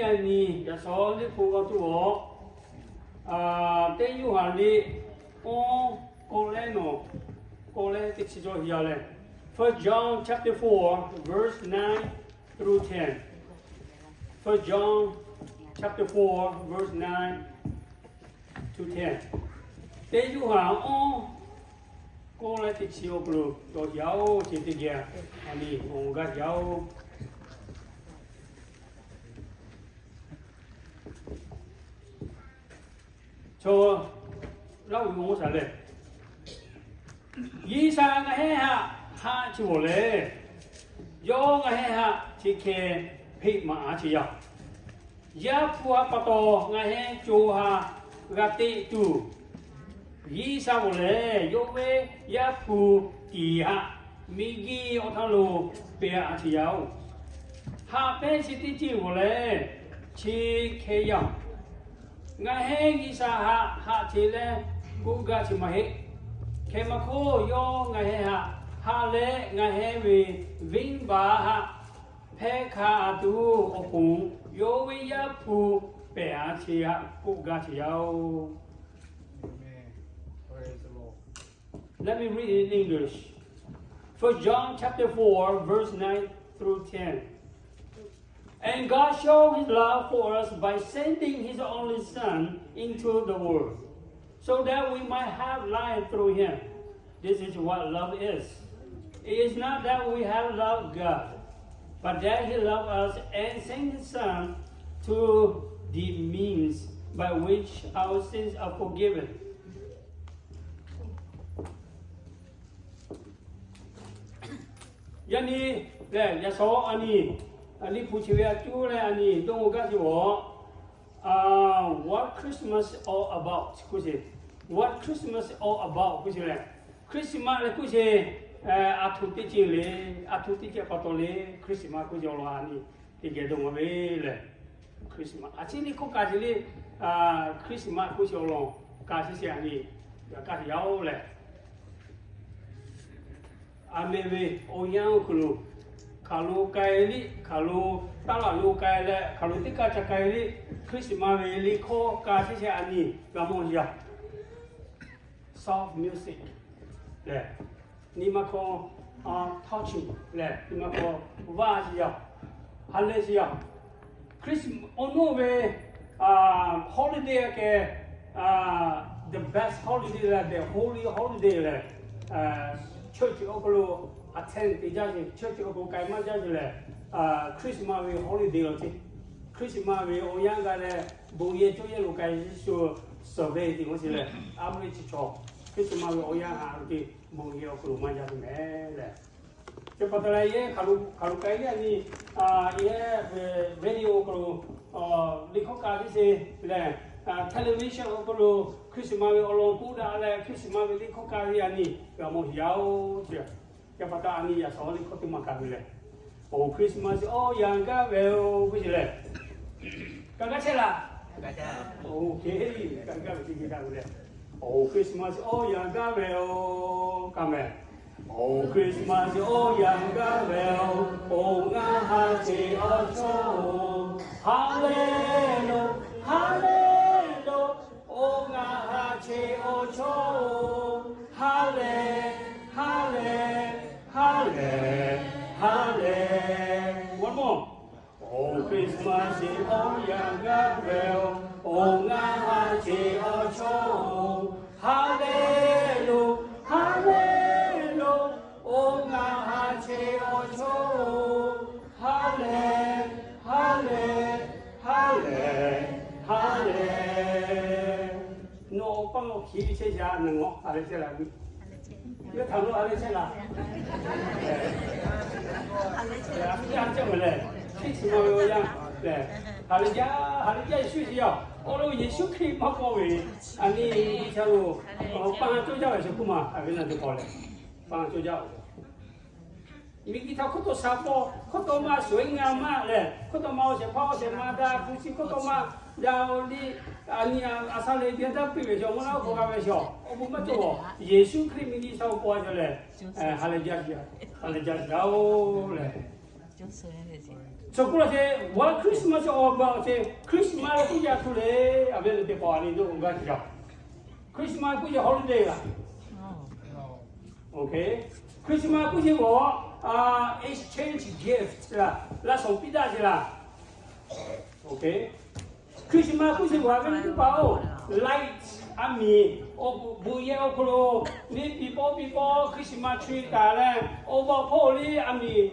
Yaꞈ nyi yaꞈ shawˍ liꞈ hpu g'a tuˬ awˬ, teˇ Yoˇhanˬ liꞈ awˇ k'awꞈ leh nawˬ k'awꞈ leh teˇ chi cawˬ hiꞈ yaˇ leh, First John chapter four, verse nine through ten. First John chapter four, verse nine to ten. Teˇ Yoˇhanˬ awˇ k'awꞈ leh teˇ chi awˬ hk'aw lo cawˬ yaˇ oˬ, chi teˇ geh a nyi awˬ g'aˇ yaˇ oˬ. Chaw laˇ ve mawˬ shaˍ lehˬ, G'uiˬsha ngaˬ hehnˇ haꞈ haˆ chi bawˬ lehˬ, yawˇ ngaˬ hehnˇ haꞈ chi hkeh hpeꞈ maˍ a chi yaˇ. Yaˇ hpu haꞈ pa taw ngaˬ hehnˇ co ha g'a teꞈ tuˬ, G'uiˬsha bawˬ lehˬ yawˇ ve Yaˇ hpu tiˍ haꞈ miˬguiˬ awˬ htaˇ lo pehˬ a chi yaˇ oˬ. Haꞈ pehnˇ chi teˇ ceuˬ bawˬ lehˬ, chi hkeh yaˇ ngaˬ hehnˇ G'uiˬsha haꞈ haˆ che leh k'oˆ gaˇ chi maˇ heˆ. Hkeh maˇ hk'oˆ yawˇ ngaˬ hehnˇ haꞈ haˆ leh ngaˬ hehnˇ ve venˇbaˆ haꞈ hpehˇ hk'a tuˬ awˬ pon, yawˇ ve Yaˇ hpu pehˬ a chi haꞈ k'oˆ gaˇ chi yaˇ oˬ. Let me read in English. First John chapter four, verse nine through ten. And God showed his love for us by sending his only Son into the world, so that we might have life through him. This is what love is. It is not that we have loved God, but that he loved us and sent his Son to the means by which our sins are forgiven. Yaꞈ nyi lehˬ, yaꞈ shawˍ a nyi, liꞈ hpu chi ve a cuˇ leh a nyi dawˇ gaˇ chi awˬ, What Christmas all about k'oˆ sheˍ. What Christmas all about k'oˆ sheˍ lehˬ, Christmas leh k'oˆ sheˍ, a htoꞈ teˇ ceuˬ le, a htoꞈ teˇ ceuˬ pa taw le, Christmas k'oˆ sheˍ awˬ lawn a nyi teˇ geh dawˇ maˇ ve lehˬ, Christmas a ciˉ liꞈ hkawˇ ka ce le, Christmas k'oˆ sheˍ awˬ lawn ka ciˉ sheˍ a nyi, yaꞈ kaˇ yaˇ oˬ lehˬ, a meh ve awˬ yanˇ awˬ hk'aw lo hk'aˬ lo k'ai liꞈ, hk'aˬ lo taˇ laˬ lo k'ai leh, hk'aˬ lo teˇ kaˇ ca k'ai liꞈ, Christmas ve liꞈ hkawˇ ka ciˉ sheˍ a nyi g'a mawˬ yaˇ. Soft music lehˬ, nyi ma hkawˇ, touching lehˬ, nyi ma hkawˇ vaˇ sheˍ yaˇ, ha lehˬ sheˍ yaˇ. Christmas awˬ naˉ ve holiday a keh, the best holiday lehˬ, the holy holiday lehˬ, church awˬ hk'aw lo attend te jaˇ sheˍ, church awˬ hk'aw lo k'ai maˇ jaˇ sheˍ lehˬ, Christmas ve holiday law ceˇ. Christmas ve awˬ yanˇ gaˬ leh, bon yehˬ cawˇ yehˬ lo k'ai shu survey te maˇ sheˍ lehˬ, average chaw Christmas ve awˬ yanˇ haꞈ lo te bon yehˬ awˬ hk'aw lo maˇ jaˇ ve mehˍ lehˬ. Chi pa taw leh yehˬ hk'aˬ lo k'ai leh a nyi, yehˬ radio awˬ hk'aw lo liꞈ hkawˇ ka ciˉ sheˍ lehˬ, television awˬ hk'aw lo Christmas ve awˬ lawn k'oˆ daꞈ leh Christmas ve liꞈ hkawˇ ka ve a nyi g'a mawˬ yaˇ oˬ. Chi pa taw a nyi yaꞈ shawˍ liꞈ hkawˇ teˇ maˬ ka ve lehˬ, Oˬ, Christmas awˬ yanˇ gaˇ ve oˬ k'oˆ sheˍ lehˬ, ka gaˇ chehˇ laˇ. Oˬ, ka gaˇ ve teˇ geh gaˇ ve lehˬ, Oˬ, Christmas awˬ yanˇ gaˇ ve oˬ kaꞈ mehˍ. Oˬ, Christmas awˬ yanˇ gaˇ ve oˬ, oˬ ngaˬ ha che awˬ chawˇ oˬ, ha lehˬ lo, ha lehˬ lo, oˬ ngaˬ ha che awˬ chawˇ oˬ, ha lehˬ, ha lehˬ, ha lehˬ, ha lehˬ. One more. Oˬ, Christmas awˬ yanˇ gaˇ ve oˬ, oˬ ngaˬ ha che awˬ chawˇ oˬ, ha lehˬ lo, ha lehˬ lo, oˬ ngaˬ ha che awˬ chawˇ oˬ, ha lehˬ, ha lehˬ, ha lehˬ, ha lehˬ. Nawˬ awˬ paˇ awˬ hkiˉ ve chehˇ shaˍ, nawˬ a leh chehˇ laˇ ve, yawˇ htaꞈ lo a leh chehˇ laˇ. A leh chehˇ ve lehˬ, Christmas ve awˬ yanˇ lehˬ, ha lehˬ jaˇ, ha lehˬ jaˇ Yeˍsuˆ chi yaˇ. Awˬ lawn Yeˍsuˆ Hkriꞈ maˇ k'oˆ ve, a nyi, iˉ chaˇ lo, pa cawˇ jaˇ ve chi hk'oˆ ma a ve na te k'awꞈ lehˬ, pa cawˇ jaˇ ve. Miˬguiˬ htaꞈ hk'oˆ taw sha paw, hk'oˆ taw maˇ shuˍ e ngaˬ maˇ lehˬ, hk'oˆ taw maˇ awˬ shehˍ hpaˇ awˬ shehˍ ma daꞈ hpu shi hk'oˆ taw maˇ daꞈ awˬ liˇ, a nyi a sha lehˬ biˇ daˇ piˇ ve chaw mvuhˇ naw k'oˆ g'a ve chaw awˬ bon maˇ cawˬ. Yeˍsuˆ Hkriꞈ miˬguiˬ htaꞈ paw a cawˬ lehˬ, ha lehˬ jaˇ, ha lehˬ jaˇ jaˇ oˬ lehˬ. Chi k'oˆ la ce, what Christmas all about ce, Christmas leh kuˇ yaˇ htu le, a ve le teˇ hpaˍ a ni dawˇ k'o gaˇ ce yaˇ. Christmas kuˇ ce holiday laˬ. Christmas kuˇ ce g'awˬ, exchange gift laˬ, laˇ shawˍ piˇ daꞈ ce laˬ. Christmas kuˇ ce g'awˬ a ve le teˇ hpaˍ-oˬ, light, a miˍ, bon yehˇ awˬ hk'aw lo, neˇ piˇ pawˆ piˇ pawˆ Christmas tree taˍ leh, awˬ baˬ hpawˇ le a miˍ,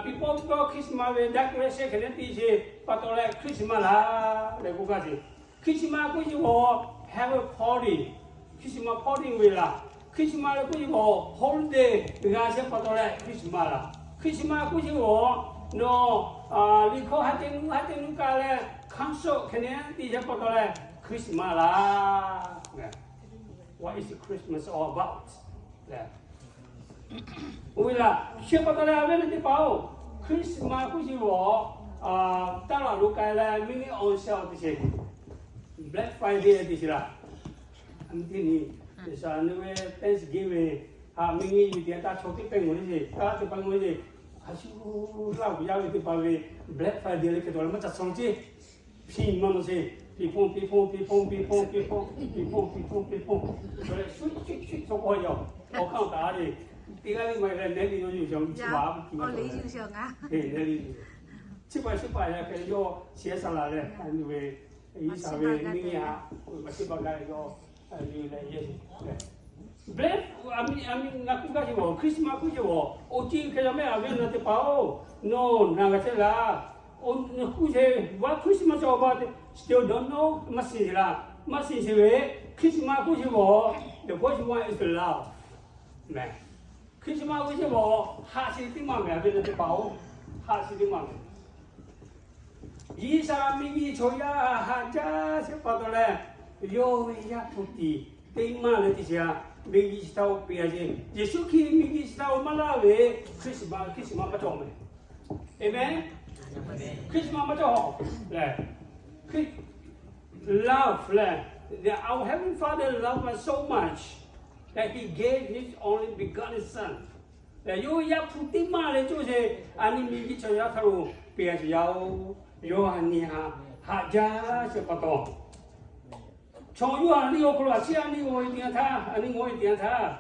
piˇ pawˆ piˇ pawˆ Christmas ve decoration hk'e le piˇ ce pa taw leh Christmas laˬ leh k'oˆ gaˇ ce. Christmas kuˇ ce g'awˬ have a party, Christmas party ve laˬ. Christmas leh kuˇ ce g'awˬ holiday g'a ce pa taw leh Christmas laˬ. Christmas kuˇ ce g'awˬ nawˬ liꞈ hkawˇ ha teˇ nuˇ ha teˇ nuˇ kaꞈ leh concert hk'e le piˇ ce pa taw leh Christmas laˬ. What is Christmas all about? Oˇ ve laˬ, chi pa taw leh a ve le teˇ hpaˍ-oˬ, Christmas kuˇ ce g'awˬ taˇ laˬ lo k'ai leh miˇ niˆ on sale teˇ ce, Black Friday teˇ ce laˬ. Teˇ nyi, G'uiˬsha ve Thanksgiving haꞈ miˇ niˆ yuˬ teˇ taˇ chaw teˇ pehˇ ngawˬ le ce, taˇ teˇ pehˇ ngawˬ le ce, a shu laˇ g'uˬ yaˇ ve teˇ hpaˍ ve Black Friday leh hk'e taw leh maˇ ca chaw ce. Piˇ maˇ maˇ ce, piˇ hpawˇ piˇ hpawˇ piˇ hpawˇ piˇ hpawˇ piˇ hpawˇ piˇ hpawˇ piˇ hpawˇ piˇ hpawˇ, shu shu shu shu k'awꞈ yaw, awˬ hkanˇ taˍ ve, teˇ g'aˇ le maˇ leh nehˉ le yaw yuˬ shaˍ, chi baˬ a, chi baˬ chi baˬ yaˇ hk'e yaw shiˍ a saˍ laˍ leh, a nu ve G'uiˬsha ve miˇ niˆ haꞈ, a chi baˬ gaˇ yaw, a nu leh yehˬ Black, a miˇ, a miˇ ngaˬ kuˇ gaˇ ce g'awˬ, Christmas kuˇ ce g'awˬ, awˬ ceˬ hk'e yaw mehˆ a ve naˬ teˇ hpaˍ-oˬ, nawˬ naˬ g'a chehˇ laˇ. Oˇ kuˇ ce, what Christmas all about, still don't know, maˇ shiˍ ce laˇ. Maˇ shiˍ ce ve, Christmas kuˇ ce g'awˬ, the first one is love. Meh, Christmas kuˇ ce g'awˬ haꞈ shiˍ teˇ maˬ meh a ve naˬ teˇ hpaˍ-oˬ, haꞈ shiˍ teˇ maˬ meh. G'uiˬsha miˬguiˬ chaw yaˇ haꞈ jaˇ sheˍ pa taw leh, yawˇ ve Yaˇ hpu tiˍ teˇ maˬ leh teˇ shiˍ a, miˬguiˬ chi htaꞈ oˇ peꞈ a ce. Yeˍsuˆ Hkriꞈ miˬguiˬ chi htaꞈ oˇ maˇ laˇ ve, Christmas, Christmas maˇ cawˬ meh. Amen. Christmas maˇ cawˬ leh, love leh, our Heavenly Father loved us so much that He gave His only begotten Son. Leh yawˇ Yaˇ hpu teˇ maˬ leh cawˬ sheˍ, a nyi miˬguiˬ chaw yaˇ htaꞈ lo peꞈ a sheˍ yaˇ-oˬ. Yawˇ a nyi haꞈ jaˇ sheˍ pa taw, chaw yawˇ a nyi awˬ hk'aw lo a ciˉ a nyi g'awˬ e teˇ yanˇ htaˇ, a nyi g'awˬ e teˇ yanˇ htaˇ,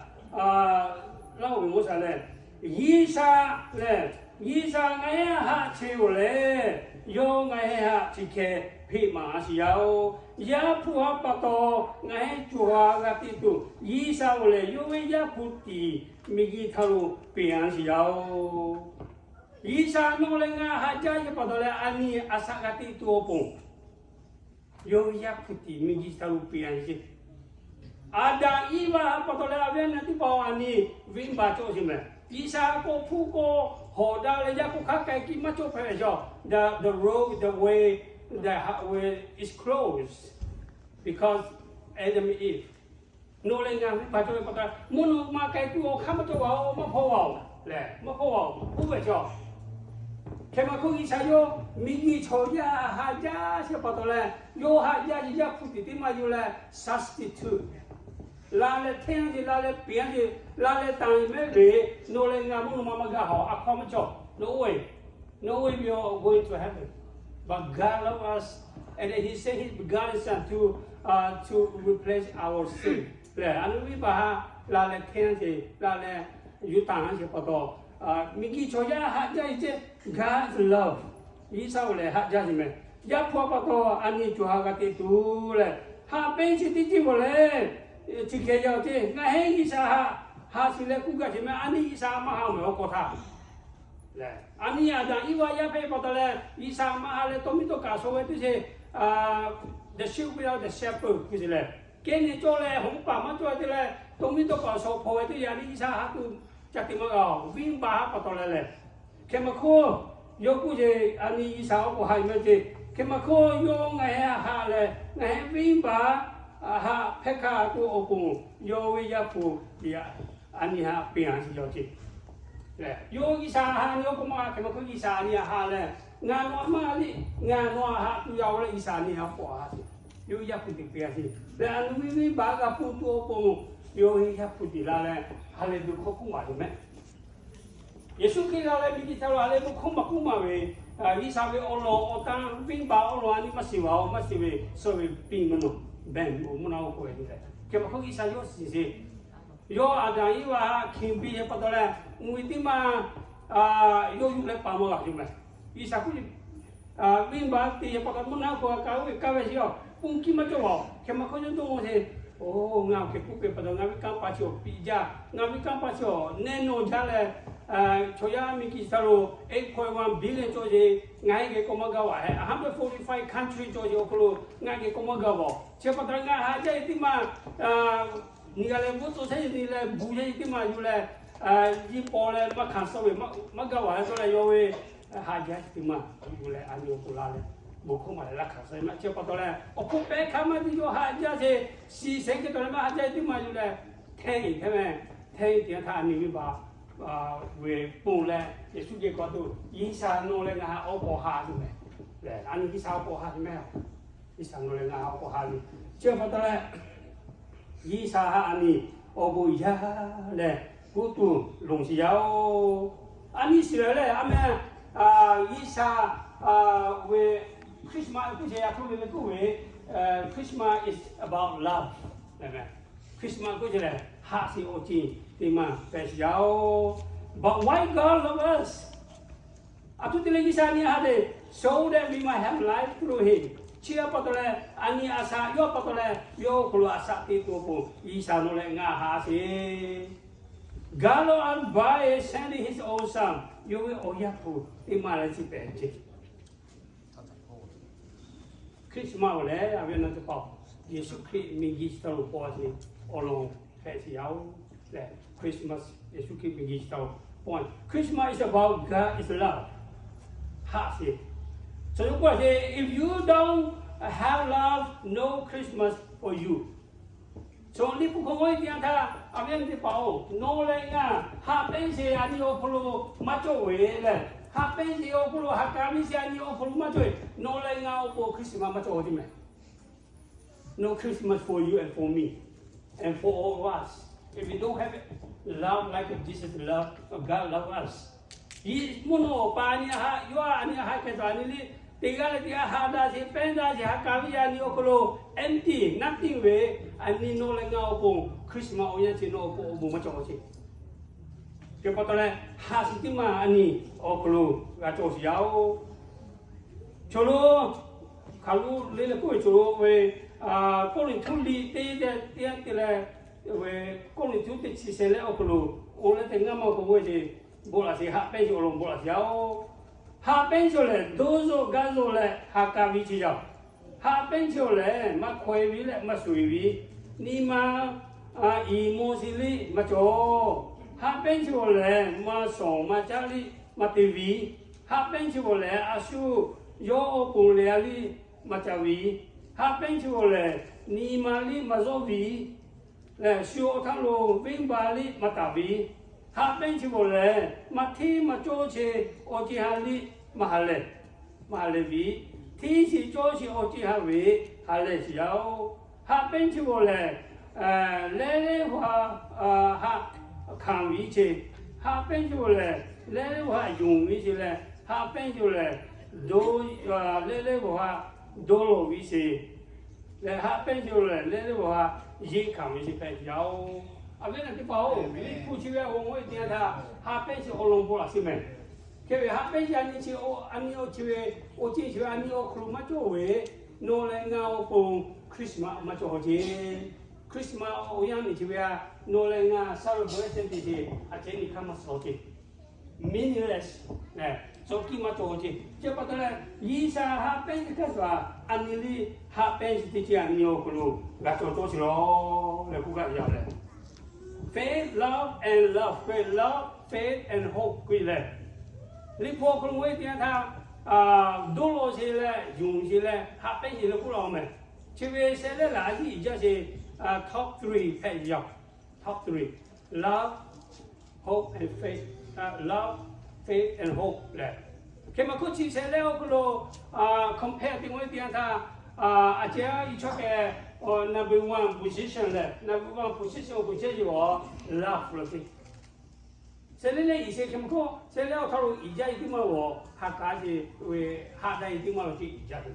laˇ oˬ ve mawˇ shaˍ leh, G'uiˬsha lehˬ, G'uiˬsha ngaˬ heˆ haꞈ che-oˬ leh, yawˇ ngaˬ heˆ haꞈ chi hkeh hpeꞈ maˍ a sheˍ yaˇ-oˬ. Yaˇ hpu haꞈ pa taw ngaˬ heˆ co ha g'a teꞈ tuˬ, G'uiˬsha-oˬ lehˬ yawˇ ve Yaˇ hpu tiˍ miˬguiˬ htaꞈ lo peꞈ a sheˍ yaˇ-oˬ. G'uiˬsha nawˬ leh ngaˬ haꞈ jaˇ sheˍ pa taw leh a nyi a shaꞈ g'a teꞈ tuˬ awˬ pon, yawˇ ve Yaˇ hpu tiˍ miˬguiˬ htaꞈ lo peꞈ a sheˍ. Aˍdanˍ Iˉvaˆ haꞈ pa taw leh a ve a nyi teˇ hpaˍ a nyi venˇbaˆ cawˬ sheˍ meh. G'uiˬsha k'awꞈ hpu k'awꞈ hawˍ daꞈ leh yaˇ k'o hk'aˇ k'ai kiˇ maˇ cawˬ hpehꞈ ve chaw, the, the road, the way, the highway is closed because Adam and Eve. Nawˬ leh ngaˬ venˇbaˆ cawˬ ve pa taw, mvuhˇ naw ma k'ai tuˬ awˬ hk'aˇ maˇ cawˬ a-oˬ, maˇ hpawˇ a-oˬ lehˬ, maˇ hpawˇ a-oˬ, oˇ ve chaw. Hk'e maˇ hk'oˆ G'uiˬsha yawˇ miˬguiˬ chaw yaˇ haꞈ jaˇ sheˍ pa taw leh, yawˇ haꞈ jaˇ sheˍ Yaˇ hpu tiˍ teˇ maˬ yawˇ leh substitute la leh hteˇ a ce, la leh peꞈ a ce, la leh tanˬ mehˆ ve, nawˬ leh ngaˬ mvuhˇ naw ma maˇ gaˬ hawˬ, a hkawˇ maˇ cawˬ. Nawˬ oˇ ve, nawˬ oˇ ve we are going to heaven. But God loved us, and then He sent His begotten Son to, to replace our sin. Lehˬ a nyi venˇbaˆ haꞈ la leh hteˇ a ce, la leh yuˬ tanˬ a ce pa taw, miˬguiˬ chaw yaˇ haꞈ jaˇ sheˍ ce, God's love. G'uiˬsha-oˬ lehˬ haꞈ jaˇ sheˍ meh. Yaˇ hpu haꞈ pa taw a nyi co ha g'a teꞈ tuˬ leh, haꞈ pehnˇ chi teˇ ceuˬ g'awˬ lehˬ, chi hkeh yaˇ-oˬ ce, ngaˬ heˆ G'uiˬsha haꞈ, haꞈ shiˍ leh kuˇ gaˇ sheˍ meh, a nyi G'uiˬsha maˇ haꞈ meh awˬ hk'aw htaˇ. A nyi Aˍdanˍ Iˉvaˆ yaˇ hpehꞈ pa taw leh, G'uiˬsha maˇ haꞈ leh tawˇ miˇ tawˇ kaꞈ shaw ve teˇ sheˍ, the sheep without the shepherd k'oˆ sheˍ leh, kehˉ nyi cawˇ leh hoˉ paˍ maˇ cawˇ te leh, tawˇ miˇ tawˇ kaꞈ shaw hpaw ve teˇ yanˇ a nyi G'uiˬsha haꞈ tuˬ ca te maˇ g'a-oˬ, venˇbaˆ haꞈ pa taw leh lehˬ. Hk'e maˇ hk'oˆ, yawˇ k'oˆ sheˍ, a nyi G'uiˬsha awˬ k'o haꞈ maˇ ce. Hk'e maˇ hk'oˆ, yawˇ ngaˬ heˆ haꞈ leh, ngaˬ heˆ venˇbaˆ haꞈ hpehˇ hkanˇ tuˬ awˬ pon, yawˇ ve Yaˇ hpu a nyi haꞈ peꞈ a sheˍ yaˇ ce. Yawˇ G'uiˬsha haꞈ nyi awˬ k'o maˇ, hk'e maˇ hk'oˆ G'uiˬsha a nyi haꞈ leh, ngaˬ nawˬ a maˇ le, ngaˬ nawˬ a haꞈ tuˬ yaˇ-oˬ leh G'uiˬsha a nyi haꞈ k'awꞈ haꞈ ce. Yawˇ Yaˇ hpu tiˍ peꞈ a sheˍ leh, a nyi venˇbaˆ g'a hpu tuˬ awˬ pon, yawˇ ve Yaˇ hpu tiˍ la leh, ha lehˬ duˬ hkawˇ k'oˆ maˍ yoˬ meh. Yeˍsuˆ Hkriꞈ la leh miˬguiˬ htaꞈ lo ha lehˬ bon hkawˇ maˍ k'oˆ maˍ ve, G'uiˬsha ve awˬ lawn awˬ tan venˇbaˆ awˬ lawn a nyi maˇ shiˍ vaˬ-oˬ, maˇ shiˍ ve suh ve piˇ mvuhˇ naw, benˇ mvuhˇ naw k'oˆ ve le. Hk'e maˇ hk'oˆ G'uiˬsha yawˇ shiˍ sheˍ. Yawˇ Aˍdanˍ Iˉvaˆ htaꞈ hkiˬ piˇ ve pa taw leh, mvuhˇ miˬ teˇ maˇ yawˇ yuˬ leh paˍ maˇ g'a yoˬ meh. G'uiˬsha k'oˆ ve, venˇbaˆ te ve pa taw mvuhˇ naw k'oˆ ve kaˇ ve kaˇ ve sheˍ-oˬ, pon kiˇ maˇ cawˬ vaˬ-oˬ. Hk'e maˇ hk'oˆ yawˇ dawˇ-oˬ sheˍ. Oˬ, ngaˬ awˬ hk'e k'oˆ ve pa taw ngaˬ ve kanˇ paˍ chi awˬ piꞈ jaˇ, ngaˬ ve kanˇ paˍ chi awˬ nehˇ nawˇ jaˇ leh, chaw yaˇ miˬguiˬ chi htaꞈ lo eight point one billion cawˬ sheˍ, ngaˬ hui geh k'awꞈ maˇ gaˇ vaˬ hehꞈ. Hundred forty-five country cawˬ sheˍ awˬ hk'aw lo ngaˬ geh k'awꞈ maˇ gaˇ vaˬ. Chi pa taw leh ngaˬ haꞈ jaˇ ve teˇ maˇ nyi g'a leh, mvuhˇ tcuh shehˉ nyi leh bu shehˉ nyi teˇ maˇ yuˬ leh, yiˇ paw leh maˇ hkanˍ suh ve maˇ gaˇ vaˬ leh tawˇ leh yawˇ ve haꞈ jaˇ teˇ maˇ yuˬ leh a nyi awˬ pon la leh, bon hkawˇ maˬ leh laˇ hkanˍ suh ve maˇ. Chi pa taw leh awˬ hk'oˆ pehˉ hkanˇ maˇ te yawˇ haꞈ jaˇ sheˍ. Shiˍ shehˍ hk'e tawˇ leh maˇ haꞈ jaˇ teˇ maˇ yuˬ leh, hteˇ ve hteˇ meh, hteˇ ve teˇ yanˇ htaˇ a nyi venˇbaˆ ve ponˬ leh Yeˍsuˆ geh k'awꞈ tuˬ, G'uiˬsha nawˬ leh ngaˬ haꞈ awˬ pon haꞈ tuˬ meh. Leh a nyi G'uiˬsha awˬ pon haꞈ tuˬ meh. G'uiˬsha nawˬ leh ngaˬ haꞈ awˬ pon haꞈ tuˬ. Chi pa taw leh G'uiˬsha haꞈ a nyi awˬ bon yaˇ leh k'oˆ tuˬ loˍ sheˍ yaˇ-oˬ. A nyi shiˍ lehˬ leh a meh, G'uiˬsha ve Christmas k'oˆ sheˍ, a htoꞈ ma leh k'oˆ ve, Christmas is about love. Christmas k'oˆ sheˍ lehˬ haꞈ sheˍ awˬ ceuˬ teˇ maˇ hpehꞈ sheˍ yaˇ-oˬ. But why God love us? A htoꞈ te leh G'uiˬsha a nyi haꞈ ve, so that we might have life through him. Chi pa taw leh a nyi a shaꞈ yawˇ pa taw leh yawˇ hk'aw lo a shaꞈ teꞈ tuˬ awˬ pon G'uiˬsha nawˬ leh ngaˬ haꞈ sheˍ. God loved us by sending his own son. Yawˇ ve awˬ yaˇ hpu teˇ maˇ leh chi hpehꞈ ceˇ. Christmas-oˬ lehˬ, a ve na teˇ hpaˍ, Yeˍsuˆ Hkriꞈ miˬguiˬ chi htaꞈ lo paw sheˍ awˬ lawn hpehꞈ sheˍ yaˇ-oˬ lehˬ, Christmas Yeˍsuˆ Hkriꞈ miˬguiˬ chi htaꞈ lo paw. Christmas is about God is love. Haꞈ sheˍ. Chaw yaˇ k'oˆ sheˍ, if you don't have love, no Christmas for you. Chaw liꞈ hpu hk'aw k'oˆ ve teˇ yanˇ htaˇ, a ve na teˇ hpaˍ-oˬ, nawˬ leh ngaˬ haꞈ pehnˇ sheˍ a nyi awˬ hk'aw lo maˇ cawˬ ve lehˬ, haꞈ pehnˇ sheˍ awˬ hk'aw lo ha k'a viˉ sheˍ a nyi awˬ hk'aw lo maˇ cawˬ ve, nawˬ leh ngaˬ awˬ pon Christmas maˇ cawˬ ve teˇ meh. No Christmas for you and for me, and for all of us, if we don't have love like Jesus love, God love us. Mvuhˇ naw awˬ pa a nyi haꞈ, yawˇ a nyi haꞈ hk'e taw a nyi liˇ teˇ g'aˇ leh teˇ g'aˇ haꞈ daꞈ sheˍ, pehnˇ daꞈ sheˍ, ha k'a viˉ a nyi awˬ hk'aw lo empty, nothing ve, a nyi nawˬ leh ngaˬ awˬ pon Christmas awˬ yanˇ chi nawˬ awˬ pon awˬ bon maˇ cawˬ sheˍ. Chi pa taw leh haꞈ sheˍ teˇ maˇ a nyi awˬ hk'aw lo g'a cawˬ sheˍ yaˇ-oˬ. Chaw lo hk'aˬ lo le leh k'oˆ ve chaw lo ve, Kawˇrenˍhtuˆ liꞈ teˇ teˇ teˇ leh, ve Kawˇrenˍhtuˆ teˇ chi shehˍ leh awˬ hk'aw lo, oˇ leh teˇ ngaˇ maˇ k'oˆ ve ce, bon laꞈ sheˍ, haꞈ pehnˇ sheˍ awˬ lawn bon laꞈ sheˍ yaˇ-oˬ. Haꞈ pehnˇ sheˍ-oˬ lehˬ, dawˇ zuhˆ gaˇ zuhˆ leh ha k'a viˉ chi yaˇ-oˬ. Haꞈ pehnˇ sheˍ-oˬ lehˬ, maˇ hkawehˇ ve leh maˇ shuˍ-e ve, nyi ma iˍ maw sheˍ liˇ maˇ cawˬ. Haꞈ pehnˇ sheˍ-oˬ lehˬ, maˇ shawˍ maˇ caˉ liˇ maˇ te ve. Haꞈ pehnˇ sheˍ-oˬ lehˬ, a shu yawˇ awˬ pon lehˬ a liˇ maˇ ca ve. Haꞈ pehnˇ sheˍ-oˬ lehˬ, nyi ma liˇ maˇ zawˇ ve lehˬ, shu awˬ htaˇ lo venˇbaˆ liˇ maˇ taˍ ve. Haꞈ pehnˇ sheˍ-oˬ lehˬ, maˇ hteˇ maˇ cawˇ che awˬ ceuˬ ha liˇ maˇ ha lehˬ, maˇ ha lehˬ ve, hteˇ sheˍ cawˇ sheˍ awˬ ceuˬ ha ve, ha lehˬ sheˍ yaˇ-oˬ. Haꞈ pehnˇ sheˍ-oˬ lehˬ, lehˉ lehˉ hpaˇ haꞈ hkanˍ ve ce. Haꞈ pehnˇ sheˍ-oˬ lehˬ, lehˉ lehˉ hpaˇ yonˍ ve ce leh, haꞈ pehnˇ sheˍ-oˬ lehˬ, dawˇ, lehˉ lehˉ hpaˇ dawˇ lawˬ ve ce. Lehˬ haꞈ pehnˇ sheˍ-oˬ lehˬ, lehˉ lehˉ hpaˇ yeˇ hkanˍ ve ce hpehꞈ yaˇ-oˬ. A ve na teˇ hpaˍ-oˬ, liꞈ hpu chi ve awˬ g'aˇ teˇ yanˇ htaˇ haꞈ pehnˇ sheˍ awˬ lawn bon laꞈ sheˍ meh. Hk'e ve haꞈ pehnˇ sheˍ a nyi chi, a nyi awˬ chi ve, awˬ ceuˬ chi ve a nyi awˬ hk'aw lo maˇ cawˬ ve, nawˬ leh ngaˬ awˬ pon Christmas maˇ cawˬ ce. Christmas awˬ yanˇ nyi chi ve a, nawˬ leh ngaˬ celebrate te ce, a ceh nyi hk'aˇ maˇ suh ce. Meaningless, suh kiˇ maˇ cawˬ ce. Chi pa taw leh, G'uiˬsha haꞈ pehnˇ sheˍ hk'aˇ suh a, a nyi liˇ haꞈ pehnˇ sheˍ teˇ ceuˬ a nyi awˬ hk'aw lo g'a cawˬ cawˇ sheˍ lawˬ leh k'oˆ gaˇ ve yaˇ leh, faith, love and love, faith, love, faith and hope k'oˆ leh, liꞈ hpu awˬ hk'aw lo ve teˇ yanˇ htaˇ, dawˇ lawˬ sheˍ leh, yonˍ sheˍ leh, haꞈ pehnˇ sheˍ leh k'oˆ laˇ-oˬ meh. Chi ve shehˍ lehˉ laꞈ a yiˇ iˍ jaˇ sheˍ, top three hpehꞈ yaˇ. Top three, love, hope and faith, love, faith and hope leh, hk'e maˇ hkawˇ chi shehˍ lehˉ awˬ hk'aw lo compare te-o ve teˇ yanˇ htaˇ, a ceh a i chaw keh number one position leh, number one position awˬ hk'aw chehˇ ve love lo ce. Shehˍ lehˬ leh iˍ shehˍ hk'e mvuh hkawˇ, shehˍ lehˬ awˬ htaˇ lo iˍ jaˇ ve teˇ maˇ g'awˬ ha k'aˉ sheˍ ve haꞈ daꞈ ve teˇ maˇ lo ceh iˍ jaˇ ve.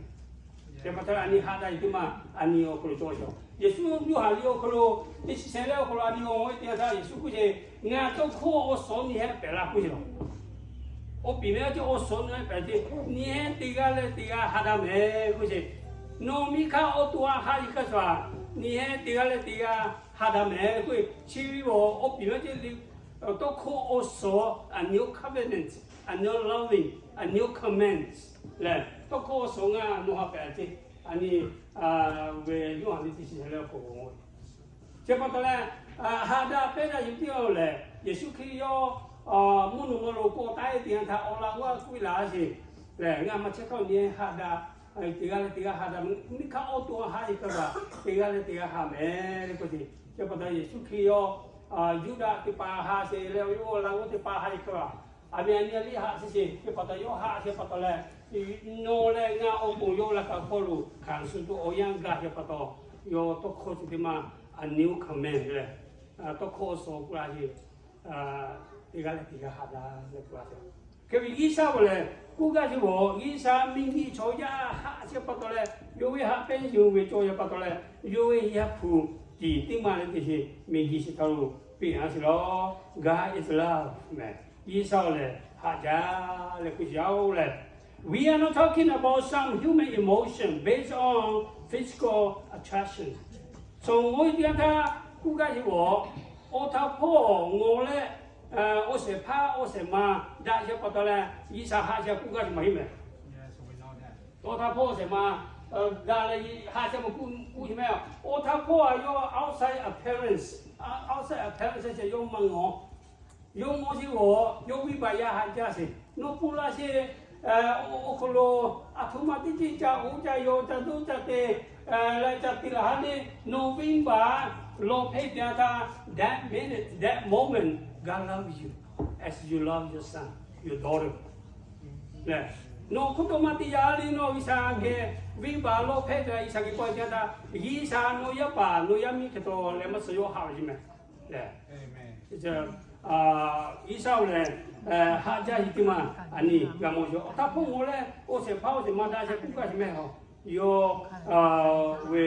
Hk'e pa taw leh a nyi haꞈ daꞈ ve teˇ maˇ a nyi awˬ hk'aw lo cawˬ ve yoˬ. Yeˍsuˆ Yoˇhanˬ liꞈ awˬ hk'aw lo teˇ chi shehˍ lehˬ awˬ hk'aw lo a nyi awˬ e teˇ yanˇ htaˇ Yeˍsuˆ k'oˆ sheˍ, Ngaˬ tawˇ hkawˇ awˬ suhˍ nyi heh pehˍ laˇ k'oˆ sheˍ laˬ. Oˇ piˍ meh a ceh awˬ suhˍ nyi heh pehˍ ce, nyi heh teˇ g'aˇ leh teˇ g'aˇ haꞈ daꞈ mehˍ k'oˆ sheˍ. Nawˬ miˬ hk'aˇ awˬ to a haꞈ iˉ kaˇ sha, nyi heh teˇ g'aˇ leh teˇ g'aˇ haꞈ daꞈ mehˍ k'oˆ ve. Chi ve awˬ oˇ piˍ meh a ceh le, tawˇ hkawˇ awˬ suhˍ, a new covenant, a new loving, a new command lehˬ, tawˇ hkawˇ awˬ suhˍ ngaˬ nawˬ haꞈ pehˍ ce. A nyi ve Yoˇhanˬ liꞈ teˇ chi shehˍ lehˬ awˬ hk'aw lo, chi pa taw leh, haꞈ daꞈ pehˇ daꞈ yuˬ teˇ g'aˇ lehˬ, Yeˍsuˆ Hkriꞈ yawˇ mvuhˇ naw ma lo k'awꞈ taˉ e teˇ yanˇ htaˇ awˬ laꞈ g'awˇ k'oˆ ve laˬ sheˍ lehˬ, Ngaˬ maˇ chehˇ hk'aˇ nyi heh haꞈ daꞈ, teˇ g'aˇ leh teˇ g'aˇ haꞈ daꞈ, miˬ hk'aˇ awˬ to a haꞈ iˉ kaˇ sha, teˇ g'aˇ leh teˇ g'aˇ haꞈ mehˍ k'oˆ ce. Chi pa taw Yeˍsuˆ Hkriꞈ yawˇ Yuˇdaꞈ teˇ hpaˍ haꞈ sheˍ leh, yawˇ laꞈ g'awˇ teˇ hpaˍ haꞈ iˉ kaˇ sha, a miˬ a nyi a liˇ haꞈ sheˍ sheˍ. Chi pa taw yawˇ haꞈ sheˍ pa taw leh, nawˬ leh ngaˬ awˬ moˍ yawˇ laꞈ ka hk'aw lo hkanˍ suh tuˬ awˬ yanˇ gaˬ sheˍ pa taw, yawˇ tawˇ hkawˇ chi teˇ maˇ a new command lehˬ, tawˇ hkawˇ awˬ suhˍ k'oˆ laˇ sheˍ. Teˇ g'aˇ leh teˇ g'aˇ haꞈ daꞈ leh k'oˆ laˇ sheˍ. Hk'e ve G'uiˬsha awˬ lehˬ k'oˆ gaˇ sheˍ ve, G'uiˬsha miˬ guiˬ chaw yaˇ haꞈ sheˍ pa taw leh, yawˇ ve haꞈ pehnˇ yuˬ ve cawˬ sheˍ pa taw leh, yawˇ ve Yaˇ hpu tiˍ teˇ maˇ leh teˇ sheˍ miˬ guiˬ chi htaꞈ lo peꞈ a sheˍ law. God is love mehˍ. G'uiˬsha awˬ lehˬ haꞈ jaˇ leh k'oˆ sheˍ yaˇ oˬ lehˬ, we are not talking about some human emotion based on physical attraction. Sawˍ moˍ teˇ yanˇ htaˇ k'oˆ gaˇ sheˍ ve, awˬ htaˇ hpawˇ ngawˬ leh awˬ shehˍ hpaˇ awˬ shehˍ ma daꞈ sheˍ pa taw leh G'uiˬsha haꞈ sheˍ k'oˆ gaˇ sheˍ maˇ heˆ mehˍ. Awˬ htaˇ hpawˇ awˬ shehˍ ma daꞈ leh haꞈ sheˍ maˇ k'oˆ k'oˆ sheˍ mehˍ. Awˬ htaˇ hpawˇ a yawˇ outside appearance, outside appearance sheˍ yawˇ maˇ ngawˬ. Yawˇ mawˇ sheˍ ve, yawˇ venˇbaˆ yaˇ haꞈ jaˇ sheˍ. Nawˬ ponˬ laˇ sheˍ awˬ hk'aw lo aˬ htoꞈ ma teˇ ceuˬ ca oˇ ca yaw ca doˇ ca te leh ca te laˬ ha le, nawˬ venˇbaˆ lawˬ hpehˇ te a htaˇ, that minute, that moment, God love you as you love your son, your daughter. Lehˬ, nawˬ hk'oˆ taw maˇ te yaˇ le, nawˬ G'uiˬsha geh venˇbaˆ lawˬ hpehˇ te G'uiˬsha geh k'awꞈ te a htaˇ, G'uiˬsha nawˬ yaˇ paˍ nawˬ yaˇ miˇ hk'e taw leh maˇ suh yawˇ haꞈ ve ce mehˍ. Lehˬ, G'uiˬsha awˬ lehˬ haꞈ jaˇ sheˍ teˇ maˇ a nyi g'a mawˬ sheˍ. Awˬ htaˇ hpawˇ ngawˬ leh awˬ shehˍ hpaˇ awˬ shehˍ ma daꞈ sheˍ k'oˆ gaˇ sheˍ mehˍ. Yawˇ ve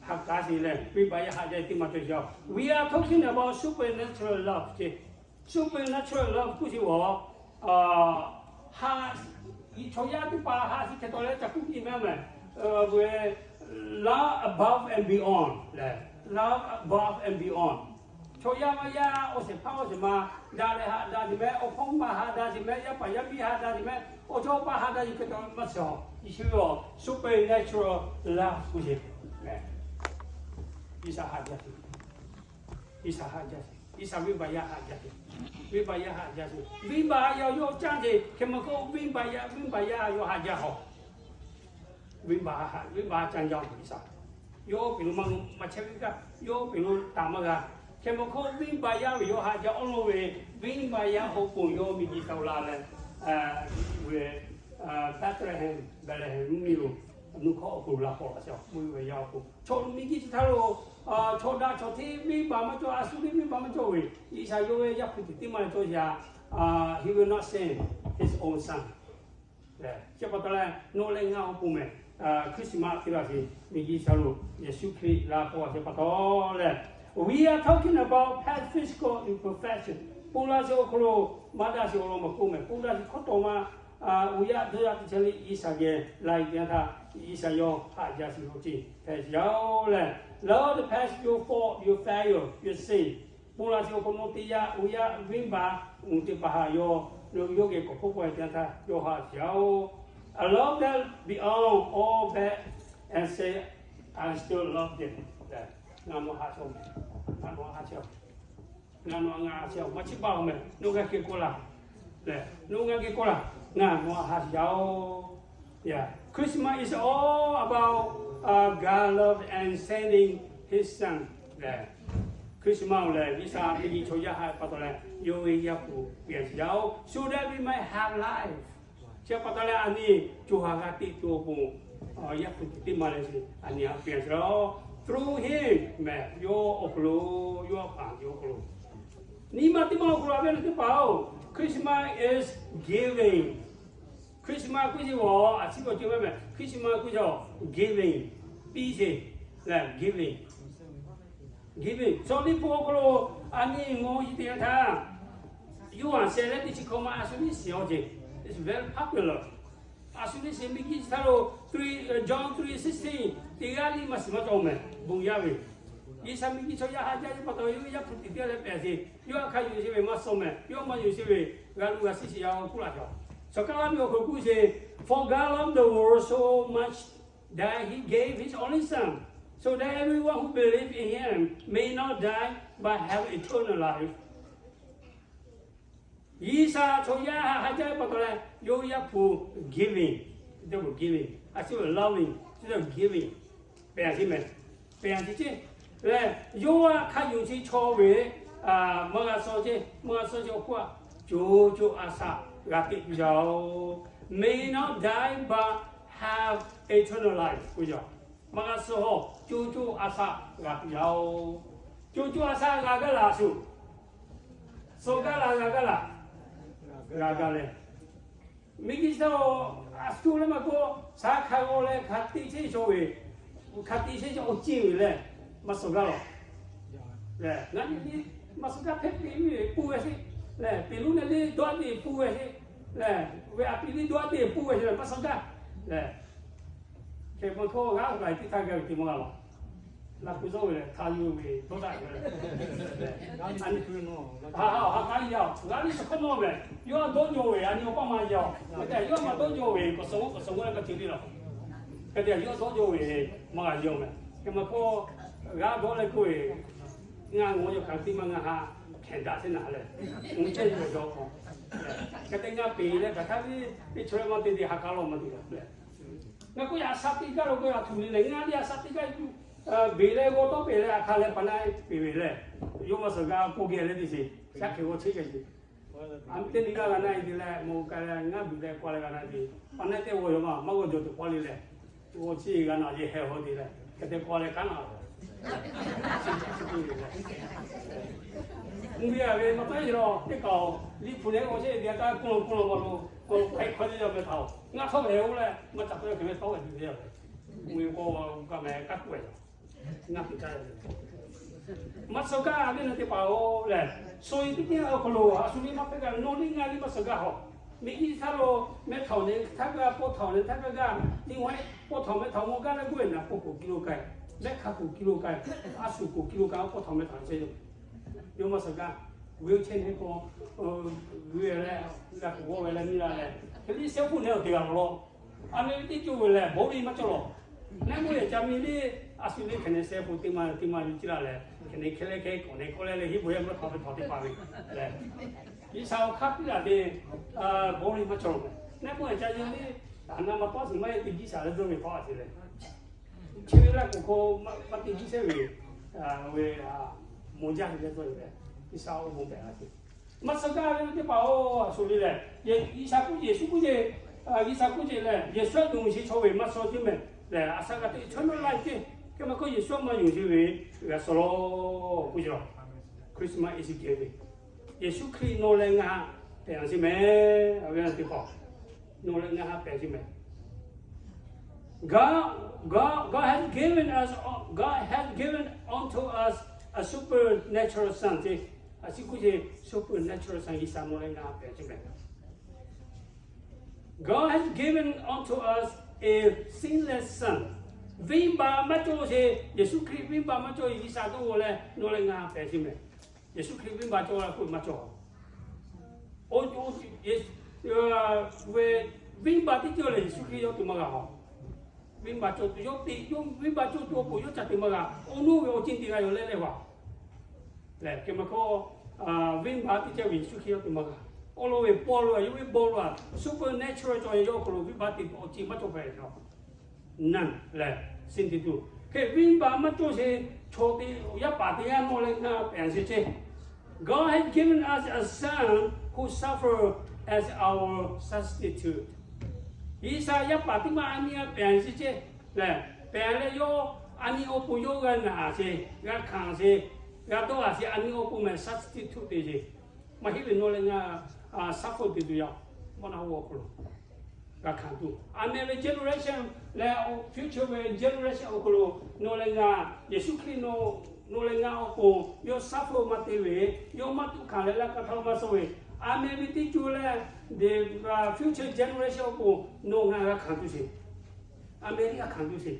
haꞈ k'aˉ sheˍ leh venˇbaˆ yaˇ haꞈ jaˇ teˇ maˇ cawˬ sheˍ. We are talking about supernatural love ce. Supernatural love k'oˆ sheˍ ve, haꞈ, chaw yaˇ teˇ hpaˍ haꞈ sheˍ hk'e taw leh ca k'oˆ piˇ mehˍ mehˍ. Love above and beyond lehˬ, love above and beyond. Chaw yaˇ maˇ yaˇ, awˬ shehˍ hpaˇ awˬ shehˍ ma daꞈ leh haꞈ daꞈ sheˍ mehˍ, awˬ hpawˇ ma haꞈ daꞈ sheˍ mehˍ, yaˇ paˍ yaˇ miˇ haꞈ daꞈ sheˍ mehˍ, awˬ chawˇ paˆ haꞈ daꞈ sheˍ hk'e taw maˇ suh. Yeˍsuˆ supernatural love k'oˆ sheˍ mehˍ. G'uiˬsha haꞈ jaˇ sheˍ. G'uiˬsha haꞈ jaˇ sheˍ. G'uiˬsha venˇbaˆ yaˇ haꞈ jaˇ sheˍ. Venˇbaˆ yaˇ haꞈ jaˇ sheˍ. Venˇbaˆ yaˇ yawˇ caˇ sheˍ. Hk'e maˇ k'oˆ, venˇbaˆ yaˇ, venˇbaˆ yaˇ yawˇ haꞈ jaˇ haw. Venˇbaˆ haꞈ, venˇbaˆ caˇ jaˇ G'uiˬsha. Yawˇ piˬ lo maˇ, maˇ chehˇ ve kaꞈ, yawˇ piˬ lo taˍ maˇ g'a. Hk'e maˇ k'oˆ, venˇbaˆ yaˇ ve yawˇ haꞈ jaˇ awˬ lawn ve, venˇbaˆ yaˇ awˬ pon yawˇ miˬ guiˬ tawˆ la leh, ve Bethlehem, Bethlehem mvuhˇmiˬ lo, nuˇ hkawˇ awˬ pon la paw la sheˍ. Venˇbaˆ yaˇ awˬ pon chaw miˬ guiˬ chi htaˇ lo chaw daꞈ chaw hteˇ venˇbaˆ maˇ cawˬ, a shu venˇbaˆ maˇ cawˬ ve, G'uiˬsha yawˇ ve Yaˇ hpu tiˍ teˇ maˇ cawˬ sheˍ. He will not send his own son. Chi pa taw leh nawˬ leh ngaˬ awˬ pon mehˍ, Christmas teˇ g'aˇ sheˍ miˬ guiˬ chi htaˇ lo Yeˍsuˆ Hkriꞈ la paw sheˍ pa taw leh, we are talking about past physical imperfection. Ponˬ laˇ sheˍ awˬ hk'aw lo maˇ daꞈ sheˍ awˬ lawn maˇ k'oˆ mehˍ. Ponˬ laˇ sheˍ hkawˇ taw ma uiˍ yaˇ dawˇ yaˇ teˇ chehˇ le G'uiˬsha geh la e teˇ yanˇ htaˇ, G'uiˬsha yawˇ haꞈ jaˇ sheˍ lo ce hpehꞈ sheˍ yaˇ oˬ lehˬ, love the past, your fault, your failure, your sin. Ponˬ laˇ sheˍ awˬ hk'aw lo teˇ yanˇ uiˍ yaˇ venˇbaˆ uiˍ teˇ hpaˍ haꞈ yaw, yawˇ geh k'awꞈ hk'oˆ k'oˆ e teˇ yanˇ htaˇ yawˇ haꞈ sheˍ yaˇ oˬ. I love them beyond all that and say, I still love them. Ngaˬ nawˬ haꞈ sheˍ, ngaˬ nawˬ haꞈ sheˍ, ngaˬ nawˬ ngaˬ haꞈ sheˍ, maˇ chiˇ baˬ oˬ mehˍ. Nawˬ g'a k'oˆ laˇ, nawˬ g'a k'oˆ laˇ, ngaˬ nawˬ haꞈ sheˍ yaˇ oˬ. Yeah, Christmas is all about God love and sending His Son. Christmas oˬ lehˬ G'uiˬsha miˬ guiˬ chaw yaˇ haꞈ pa taw leh yawˇ ve Yaˇ hpu peꞈ sheˍ yaˇ oˬ, so that we might have life. Chi pa taw leh a nyi co ha g'a teˇ co awˬ pon Yaˇ hpu tiˍ teˇ maˇ leh sheˍ a nyi haꞈ peꞈ sheˍ laˇ. Through Him mehˍ, yawˇ awˬ hk'aw lo, yawˇ a paˍ yawˇ awˬ hk'aw lo Nyi ma teˇ maˇ awˬ hk'aw lo a ve teˇ hpaˍ-oˬ, Christmas is giving. Christmas k'oˆ ve a ciˉ kaw ceuˬ maˇ mehˍ. Christmas k'oˆ ve giving, piˇ sheˍ lehˬ, giving, giving. Chaw liˇ hpu awˬ hk'aw lo a nyi ngaˬ hui teˇ g'aˇ htaˇ, Yoˇhanˬ sheh leh teˇ chi hkawˇ maˇ a shu liˇ shiˍ awˬ ceuˬ, it's very popular. A shu liˇ shiˍ miˬguiˬ chi htaˇ lo, three, John three sixteen, teˇ g'aˇ liˇ maˇ shiˍ maˇ cawˬ mehˍ, bon yaˇ ve. G'uiˬsha miˬguiˬ chaw yaˇ haꞈ jaˇ ve pa taw, yawˇ ve Yaˇ hpu tiꞈ teˇ g'aˇ leh pehˍ sheˍ, yawˇ htaꞈ hk'a yonˍ sheˍ ve maˇ suh mehˍ, yawˇ maˇ yonˍ sheˍ ve g'a lu g'a shiˍ shiˍ yaˇ k'oˆ laˇ cawˬ. Chaw kaˇ laˇ ve awˬ hk'aw lo k'oˆ sheˍ, For God loved the world so much that he gave his only Son, so that everyone who believes in him may not die but have eternal life. G'uiˬsha chaw yaˇ haꞈ jaˇ ve pa taw leh, yawˇ Yaˇ hpu giving, giving, a ciˉ ve loving, giving, pehˍ a ciˉ mehˍ, pehˍ a ciˉ ceˇ lehˬ, yawˇ htaꞈ hk'a yonˍ chi chaw ve maˇ g'a suh ceˇ, maˇ g'a suh ceˇ awˬ hk'oˆ a, co co a shaꞈ g'a teꞈ tuˬ yaˇ-oˬ, may not die but have eternal life k'oˆ yaˇ. Maˇ g'a suh hawˬ, co co a shaꞈ g'a tuˬ yaˇ-oˬ. Co co a shaꞈ g'a gaˇ laˬ shuˍ, suh gaˇ laˬ g'a gaˇ laˬ, g'a gaˇ leh, miˬguiˬ chi htaˇ a shu leh maˇ k'oˆ, shaˍ hkaˍ g'aw leh hk'a te chehˇ chaw ve, hk'a te chehˇ chaw awˬ ceˇ ve lehˬ, maˇ suh gaˇ lawˬ. Ngaˬ nyi maˇ suh gaˇ, hpehꞈ piˇ ve pun g'a sheˍ lehˬ, peꞈ luˉ leh liˇ dawˇ a te pun g'a sheˍ lehˬ, ve a piˇ liˇ dawˇ a te pun g'a sheˍ lehˬ, maˇ suh gaˇ lehˬ, hk'e maˇ hkawˇ g'aˇ g'aˇ tiˉ htaˇ gaˇ ve teˇ maˇ g'a lawˬ. Laꞈ k'u zawˇ ve lehˬ, htaˇ yuˬ ve dawˇ daꞈ ve lehˬ, ha k'aˉ yaˇ-oˬ, g'a liˇ suh hkawˇ nawˇ mehˍ, yawˇ dawˇ jaw ve a nyi awˬ paˇ maˇ yaˇ-oˬ, hk'e te yawˇ maˇ dawˇ jaw ve, k'awꞈ suh k'awꞈ suh k'oˆ leh kaꞈ ceuˬ le lawˬ. Hk'e te yawˇ dawˇ jaw ve maˇ g'a yaˇ-oˬ mehˍ. Hk'e maˇ hkawˇ g'aˇ dawˇ leh k'oˆ ve, ngaˬ ngaw yaw hk'aˬ teˇ maˇ ngaˬ haꞈ hkehˍ daꞈ chehˇ naˍ lehˬ, mvuhˇ chehˇ ve awˬ jaw k'o, hk'e te ngaˬ peˬ leh kaꞈ htaˇ ve teˇ chaw leh maˇ te te ha k'aˉ lawˬ maˇ te lawˬ leh, ngaˬ k'oˆ yaꞈ a shaꞈ teˇ gaˇ lo k'oˆ a htuꞈ le lehˬ, ngaˬ liˇ a shaꞈ teˇ gaˇ beˬ leh g'aw tawˇ peˬ leh a hk'a leh pa na peˬ ve lehˬ, yawˇ maˇ suh g'a k'oˆ geh leh teˇ sheˍ shaˉ hk'e g'aw chehˇ geh sheˍ. A miˇ teˇ nyi gaˇ g'a na e te leh, mawˬ k'ai leh ngaˇ biˬ leh k'oˆ leh g'a na e te, pa na teˇ g'aw yaw maˇ maˇ g'aw jaw tuˬ k'oˆ le lehˬ, g'aw chi g'a na yeˬ heh haw te leh, hk'e te k'oˆ leh kaˉ na Mvuhˇ miˬ a ve maˇ taˉ e lawˬ teˇ kaˬ-oˬ, liꞈ hpu leh k'awꞈ chehˇ ve teˇ g'aˇ kaꞈ kuˇ law kuˇ law maˇ lo, k'ai hk'aw le yaˇ meh htaꞈ-oˬ, ngaˇ htawˇ hpehꞈ-o leh maˇ caꞈ k'oˆ yaˇ hk'e meh tawˇ g'a tuˬ ve yaˇ ve, mvuhˇ miˬ k'o g'a meh kaˉ kuˇ ve yaˇ, ngaˇ hpehꞈ caˇ yaˇ ve, maˇ suh gaˇ ve na teˇ hpaˍ-oˬ lehˬ, suh e teˇ teˇ awˬ hk'aw lo a shu liˇ maˇ hpehꞈ gaˇ, nawˬ liˇ ngaˇ liˇ maˇ suh gaˇ hawˬ. Miˬguiˬ htaˇ lo meh htaꞈ-oˬ ne htaˇ gaˇ, paw htaꞈ-oˬ ne htaˇ gaˇ gaˇ, nyi ma paw htaꞈ meh htaꞈ maw gaˇ leh g'oˇ ve naˍ paw k'oˍ ki lo k'ai, mehˆ hk'a k'oˍ ki lo k'ai, a shu k'oˍ ki lo k'ai, paw htaꞈ meh htaꞈ chehˇ yoˬ. Yawˇ maˇ suh gaˇ, g'uiˬ chehˇ ne k'o, g'uiˬ leh, g'a k'oˍ g'awˇ ve leh miˇ la leh, hk'e liˇ shehˆ hpuˇ ne awˬ te g'a lawˬ lawˬ. A meh ve teˇ ceuˬ ve lehˬ, bon liˇ maˇ cawˬ lawˬ. Nehˉ meuˇ yehˬ ca miˇ liˇ, a shu liˇ hk'e ne shehˆ hpuˇ teˇ ma teˇ ma ve ciˇ la leh, hk'e ne hk'e leh hk'e k'awꞈ ne k'oˆ leh leh, hiˉ bon yaˇ meuˇ hk'aw ve htaꞈ teˇ hpaˍ ve lehˬ, G'uiˬsha awˬ hk'aˇ piˇ laˬ ve, bon liˇ maˇ cawˬ lawˬ. Nehˉ meuˇ yehˬ ca yawˇ liˇ, a na ma tawˇ shiˍ maˇ yehˬ te jiˇ shaˍ leh dawˇ ve paw a te leh, chi ve laˇ k'oˍ hk'aw maˇ te jiˇ shehˇ ve, ve, mawˬ jaˇ ve leh dawˇ ve lehˬ, G'uiˬsha awˬ bon pehꞈ la ce. Maˇ suh gaˇ ve teˇ hpaˍ-oˬ, a shu le lehˬ, G'uiˬsha k'oˆ, Yeˍsuˆ k'oˆ ce, G'uiˬsha k'oˆ ce lehˬ, Yeˍsuˆ a toˬ sheˍ chaw ve maˇ suh ceˇ mehˍ lehˬ, a shaꞈ g'a teꞈ chawˇ nawˉ laiˇ ceˇ. Hk'e maˇ k'oˆ, Yeˍsuˆ maˇ yonˍ sheˍ ve g'a suh lawˬ k'oˆ ce lawˬ. Christmas is giving. Yeˍsuˆ Hkriꞈ nawˬ leh ngaˬ haꞈ pehˬ a sheˍ mehˍ. A ve teˇ hpaˍ, nawˬ leh ngaˬ haꞈ pehˬ a sheˍ mehˍ. God, God, God has given us, God has given unto us a supernatural Son ce. A ciˉ k'oˆ ce, supernatural Son G'uiˬsha nawˬ leh ngaˬ haꞈ pehˬ a sheˍ mehˍ. God has given unto us a sinless Son. Venˇbaˆ maˇ cawˬ sheˍ, Yeˍsuˆ Hkriꞈ venˇbaˆ maˇ cawˬ, G'uiˬsha dawˇ g'aw leh nawˬ leh ngaˬ haꞈ pehˬ a sheˍ mehˍ. Yeˍsuˆ Hkriꞈ venˇbaˆ cawˬ la k'oˆ maˇ cawˬ. Ve venˇbaˆ teˇ ceuˬ lehˬ, Yeˍsuˆ Hkriꞈ yawˇ tuˬ maˇ g'a hawˬ. Venˇbaˆ cawˬ tuˬ yawˇ te, yawˇ venˇbaˆ cawˬ tuˬ awˬ pon yawˇ ca te maˇ g'a. Awˬ nuˇ ve awˬ ceuˬ te g'a yoˬ leh leh vaˬ. Lehˬ, hk'e maˇ k'oˆ, venˇbaˆ teˇ ceuˬ ve Yeˍsuˆ Hkriꞈ yawˇ tuˬ maˇ g'a. Awˬ lawn ve paw lo a, yawˇ ve paw lo a, supernatural cawˬ ve yawˇ awˬ hk'aw lo venˇbaˆ te awˬ ceuˬ maˇ cawˬ hpehꞈ yoˬ. Naˬ lehˬ, sin te tuˬ. Hk'e venˇbaˆ maˇ cawˬ sheˍ, chaw te, yaˇ paˍ teˇ g'aˇ nawˬ leh ngaˬ pehˬ a sheˍ ceˇ. God has given us a Son who suffered as our substitute. G'uiˬsha yaˇ paˍ teˇ maˇ a nyi a pehˬ a sheˍ ceˇ. Lehˬ, pehˬ leh yawˇ a nyi awˬ pon yawˇ g'a naˬ a sheˍ, g'a hkanˍ a sheˍ. G'a dawˇ a sheˍ, a nyi awˬ pon mehˍ substitute te sheˍ. Maˇ heˆ ve nawˬ leh ngaˬ suffer te tuˬ yaˇ, mvuhˇ naw awˬ hk'aw lo g'a hkanˍ tuˬ, a meh ve generation leh future ve generation awˬ hk'aw lo nawˬ leh ngaˬ, Yeˍsuˆ Hkriꞈ nawˬ leh ngaˬ awˬ pon yawˇ suffer maˇ te ve, yawˇ maˇ tuꞈ hkanˍ leh laˇ ka htaˇ maˇ suh ve, a meh ve teˇ co leh, the future generation awˬ pon nawˬ ngaˬ g'a hkanˍ tuˬ sheˍ. A meh liꞈ g'a hkanˍ tuˬ sheˍ.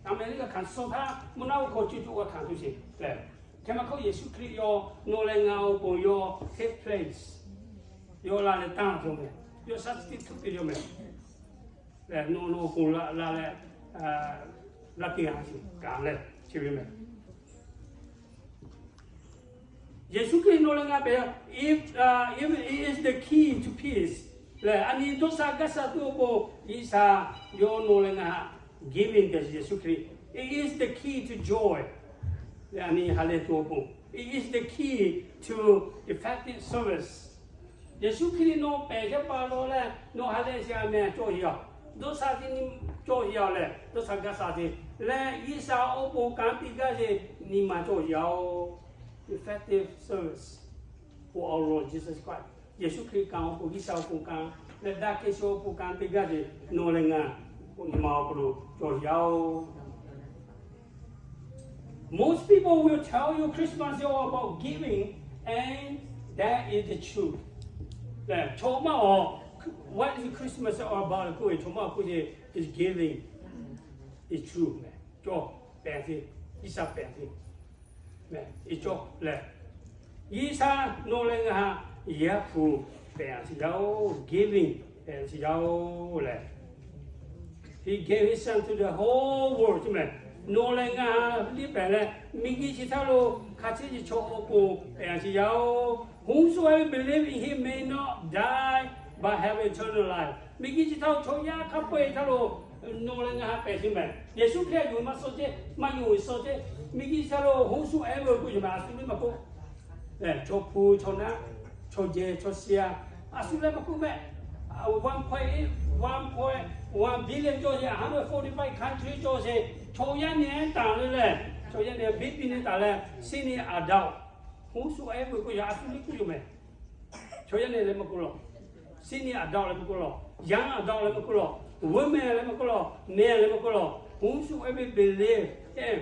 A meh liꞈ g'a hkanˍ suh htaˇ mvuhˇ naw awˬ hk'aw co co g'a hkanˍ tuˬ sheˍ. Hk'e maˇ hk'oˆ Yeˍsuˆ Hkriꞈ yawˇ nawˬ leh ngaˬ awˬ pon yawˇ take place, yawˇ la leh tanˇ tuˬ mehˍ, yawˇ substitute te yaˇ mehˍ. Nawˬ nawˬ awˬ pon la leh, la te g'a sheˍ kaꞈ leh chi ve mehˍ. Yeˍsuˆ Hkriꞈ nawˬ leh ngaˬ pehˍ, if, if it is the key to peace leh, a nyi dawˇ sha gaˇ sha tuˬ awˬ pon G'uiˬsha yawˇ nawˬ leh ngaˬ giving te Yeˍsuˆ Hkriꞈ, it is the key to joy. Leh a nyi ha lehˬ tuˬ awˬ pon, it is the key to effective service. Yeˍsuˆ Hkriꞈ nawˬ pehˍ chehˇ pa taw leh nawˬ ha lehˬ sheˍ a meh cawˬ yaˇ, dawˇ sha teˇ nyi cawˬ yaˇ leh dawˇ sha gaˇ sha te leh G'uiˬsha awˬ pon kanˉ te gaˇ sheˍ nyi ma cawˬ yaˇ-oˬ. Effective service for our Lord Jesus Christ. Yeˍsuˆ Hkriꞈ kanˉ awˬ pon, G'uiˬsha awˬ pon kanˉ leh daꞈ kehˬ awˬ pon kanˉ te gaˇ sheˍ nawˬ leh ngaˬ nyi ma awˬ hk'aw lo cawˬ yaˇ-oˬ. Most people will tell you Christmas is all about giving, and that is the truth. Leh chaw maˇ awˬ, what is Christmas all about k'oˆ ve, chaw maˇ awˬ k'oˆ ve, is giving, is true mehˍ. Cawˬ pehˍ te, G'uiˬsha pehˍ te mehˍ. I cawˬ leh, G'uiˬsha nawˬ leh ngaˬ Yaˇ hpu pehˍ a sheˍ yaˇ-oˬ, giving pehˍ a sheˍ yaˇ-oˬ leh, He gave His Son to the whole world mehˍ. Nawˬ leh ngaˬ liˇ pehˍ leh, miˬguiˬ chi htaˇ lo hk'a chehˇ ve chaw awˬ pon pehˍ a sheˍ yaˇ-oˬ. Whosoever believes in Him may not die but have eternal life. Miˬguiˬ chi htaˇ lo chaw yaˇ hk'a peu-eˬ htaˇ lo nawˬ leh ngaˬ ha pehˍ sheˍ mehˍ. Yeˍsuˆ Hkriꞈ yonˍ maˇ suh ceˇ, maˇ yonˍ suh ceˇ. Miˬguiˬ chi htaˇ lo whosoever k'oˆ ve mehˍ, a shu liˇ maˇ k'oˆ, chaw hpu chaw naˉ, chaw jehˬ chaw shia, a shu leh maˇ k'oˆ mehˍ. One point eight, one point one billion cawˬ sheˍ, hundred forty-five country cawˬ sheˍ, chaw yaˇ nehˬ taˍ le leh, chaw yaˇ nehˬ biˇ biˇ nehˬ taˍ leh, senior adult, whosoever k'oˆ ve, a shu liˇ k'oˆ yoˬ mehˍ. Chaw yaˇ nehˬ leh maˇ k'oˆ lawˬ, senior adult leh maˇ k'oˆ lawˬ, young adult leh maˇ k'oˆ lawˬ, women leh maˇ k'oˆ lawˬ, men leh maˇ k'oˆ lawˬ, whosoever believes in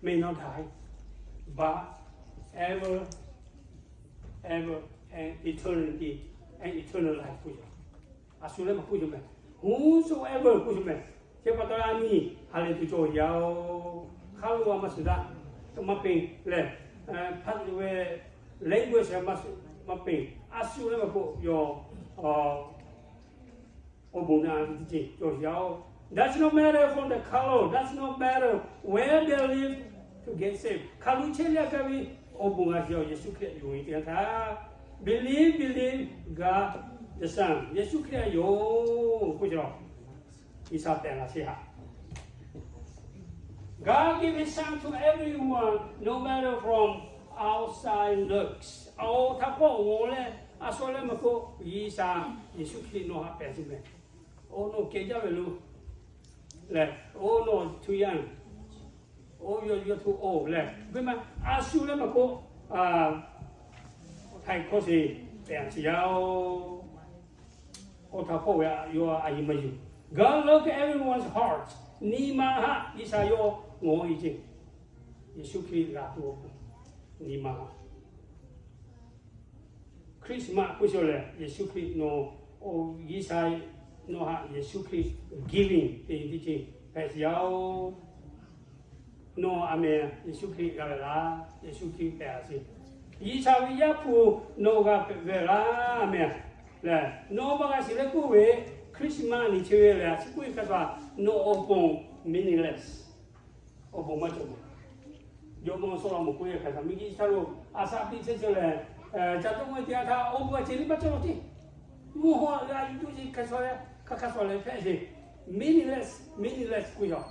may not die, but ever, ever, and eternity, and eternal life k'oˆ yoˬ. A shu leh maˇ k'oˆ yoˬ mehˍ. Whosoever k'oˆ yoˬ mehˍ. Chi pa taw a nyi ha lehˬ tuˬ cawˬ yaˇ-oˬ. Hk'a lo a maˇ shuˍ daꞈ, maˇ peꞈ leh, hpaˇ ve language maˇ peꞈ, a shu leh maˇ k'oˆ yoˬ. Awˬ bon naꞈ teˇ ceuˬ cawˬ yaˇ-oˬ. Does not matter from the color, does not matter where they live to get saved. Hk'a lo chehˇ leh gaˇ ve awˬ bon g'a yaˇ-oˬ, Yeˍsuˆ Hkriꞈ yonˍ ve teˇ yanˇ htaˇ, believe, believe God the Son, Yeˍsuˆ Hkriꞈ yonˍ k'oˆ ve, G'uiˬsha pehˍ laˇ sheˍ haꞈ. God give His Son to everyone, no matter from outside looks. Awˬ htaꞈ k'awꞈ g'awˬ leh a shu leh maˇ k'oˆ, G'uiˬsha Yeˍsuˆ Hkriꞈ nawˬ haꞈ pehˍ sheˍ mehˍ. Oˇ nawˬ kehˬ jaˇ ve lo lehˬ, oˇ nawˬ htu yanˇ, oˇ yawˇ htu oˇ lehˬ, ve maˇ a shu leh maˇ k'oˆ, htaiˍ hkawˇ sheˍ pehˍ a sheˍ yaˇ-oˬ. Awˬ htaꞈ k'awꞈ ve yawˇ a yiˍ maˇ yuˬ. God look everyone's heart. Nyi ma haꞈ G'uiˬsha yawˇ ngawˬ-e ceˇ. Yeˍsuˆ Hkriꞈ g'a tuˬ awˬ pon nyi ma haꞈ Christmas k'oˆ sho lehˬ, Yeˍsuˆ Hkriꞈ nawˬ, G'uiˬsha nawˬ haꞈ Yeˍsuˆ Hkriꞈ giving te teˇ ceuˬ hpehꞈ sheˍ yaˇ-oˬ. Nawˬ a meh Yeˍsuˆ Hkriꞈ g'a ve laˇ, Yeˍsuˆ Hkriꞈ pehˍ a sheˍ. G'uiˬsha ve Yaˇ hpu nawˬ g'a pehˍ ve laˇ meh lehˬ, nawˬ maˇ g'a shiˍ leh k'oˆ ve, Christmas nyi chehˇ ve lehˬ, a shu k'oˆ ve hk'a shuˍ, nawˬ awˬ pon meaningless. Awˬ bon maˇ cawˬ mehˍ. Jawˇmawˇ Sawˉlaꞈmonˍ k'oˆ ve hk'a shuˍ, miˬguiˬ chi htaˇ lo a shaꞈ teꞈ chehˇ chehˇ lehˬ, ca dawˇ maˇ te a htaˇ awˬ bon a ceˬ liˇ maˇ cawˬ law ceˇ. Mvuhˇ haw g'a yuˬ tuˬ ceˇ hk'a shuˍ, hk'a hk'a shuˍ leh hpehꞈ sheˍ. Meaningless, meaningless k'oˆ yaˇ.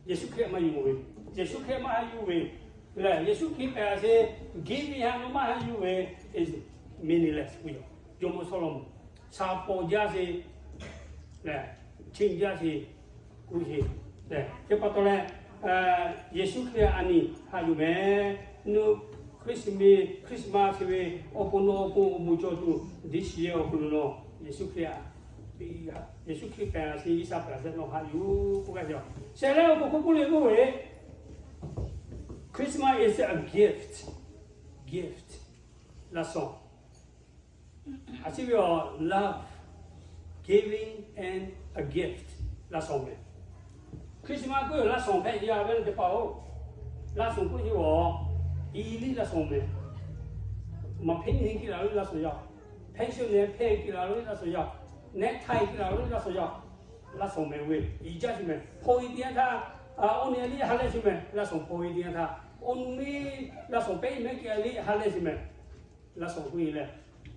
Yeˍsuˆ Hkriꞈ maˇ yuˬ ve, Yeˍsuˆ Hkriꞈ maˇ haꞈ yuˬ ve lehˬ, Yeˍsuˆ Hkriꞈ pehˍ a sheˍ, giving haꞈ nawˬ maˇ haꞈ yuˬ ve, is meaningless k'oˆ yaˇ. Jawˇmawˇ Sawˉlaꞈmonˍ, shaˍ pawˍ jaˇ sheˍ lehˬ, chi jaˇ sheˍ k'oˆ sheˍ lehˬ, chi pa taw leh, Yeˍsuˆ Hkriꞈ a nyi haꞈ yuˬ meh. Nawˬ Christmas, Christmas chi ve awˬ pon nawˬ awˬ pon awˬ bon cawˬ tuˬ, this year awˬ hk'aw lo nawˬ Yeˍsuˆ Hkriꞈ, Yeˍsuˆ Hkriꞈ pehˬ a sheˍ, G'uiˬsha pehˬ a sheˍ nawˬ haꞈ yuˬ k'oˆ gaˇ ve yoˬ. Shehˍ leh awˬ pon hk'oˆ k'oˆ le k'oˆ ve, Christmas is a gift, gift, laꞈ shawnˍ. A ciˉ ve awˬ love, giving and a gift, laꞈ shawnˍ meh. Christmas k'oˆ ve laꞈ shawnˍ hpehꞈ yaˇ ve teˇ hpaˍ-oˬ, laꞈ shawnˍ k'oˆ ve awˬ, i liˇ laꞈ shawnˍ meh. Maˬ hpeˇ nyi kiꞈ la lo laꞈ shawnˍ yaˇ, hpeˇ shu nyi hpeˇ kiꞈ la lo laꞈ shawnˍ yaˇ, neˇ htaiˇ kiꞈ la lo laꞈ shawnˍ yaˇ, laꞈ shawnˍ meh ve i jaˇ sheˍ meh. Hpaw e teˇ yanˇ htaˇ, oˇ nyi liˇ ha lehˬ sheˍ meh, laꞈ shawnˍ hpaw e teˇ yanˇ htaˇ, oˇ nu miˇ laꞈ shawnˍ pehˉ e mehˉ kiꞈ liˇ ha lehˬ sheˍ meh. Laꞈ shawnˍ k'oˆ e leh,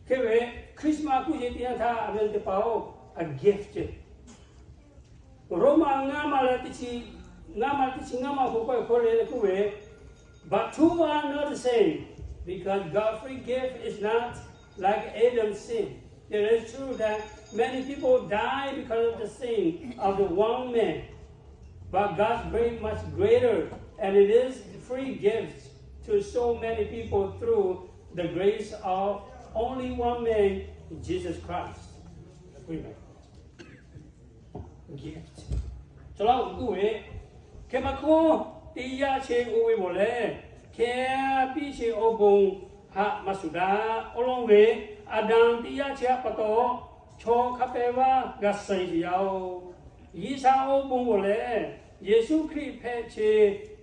hk'e ve Christmas k'oˆ ve teˇ yanˇ htaˇ a ve teˇ hpaˍ-oˬ, a gift ce. Roˉmaꞈ ngaˇ maˬ leh teˇ chi, ngaˇ maˬ teˇ chi ngaˇ maˬ k'oˆ k'oˆ ve le k'oˆ ve, But two are not the same, because God's free gift is not like Adam's sin. It is true that many people die because of the sin of the one man, but God's grace much greater, and it is the free gift to so many people through the grace of only one man, Jesus Christ. Gift. Chaw la uiˍ k'oˆ ve, hk'e maˇ hk'oˆ, teˇ yanˇ chi oˇ ve bawˬ leh, hkeh piˇ chi awˬ bon haꞈ maˇ shuˍ daꞈ. Awˬ lawn ve, Aˍdanˍ teˇ yanˇ chi haꞈ pa taw, chaw hk'a pehˍ vaˇ g'a suh e yaˇ-oˬ. G'uiˬsha awˬ bon bawˬ leh, Yeˍsuˆ Hkriꞈ hpehꞈ che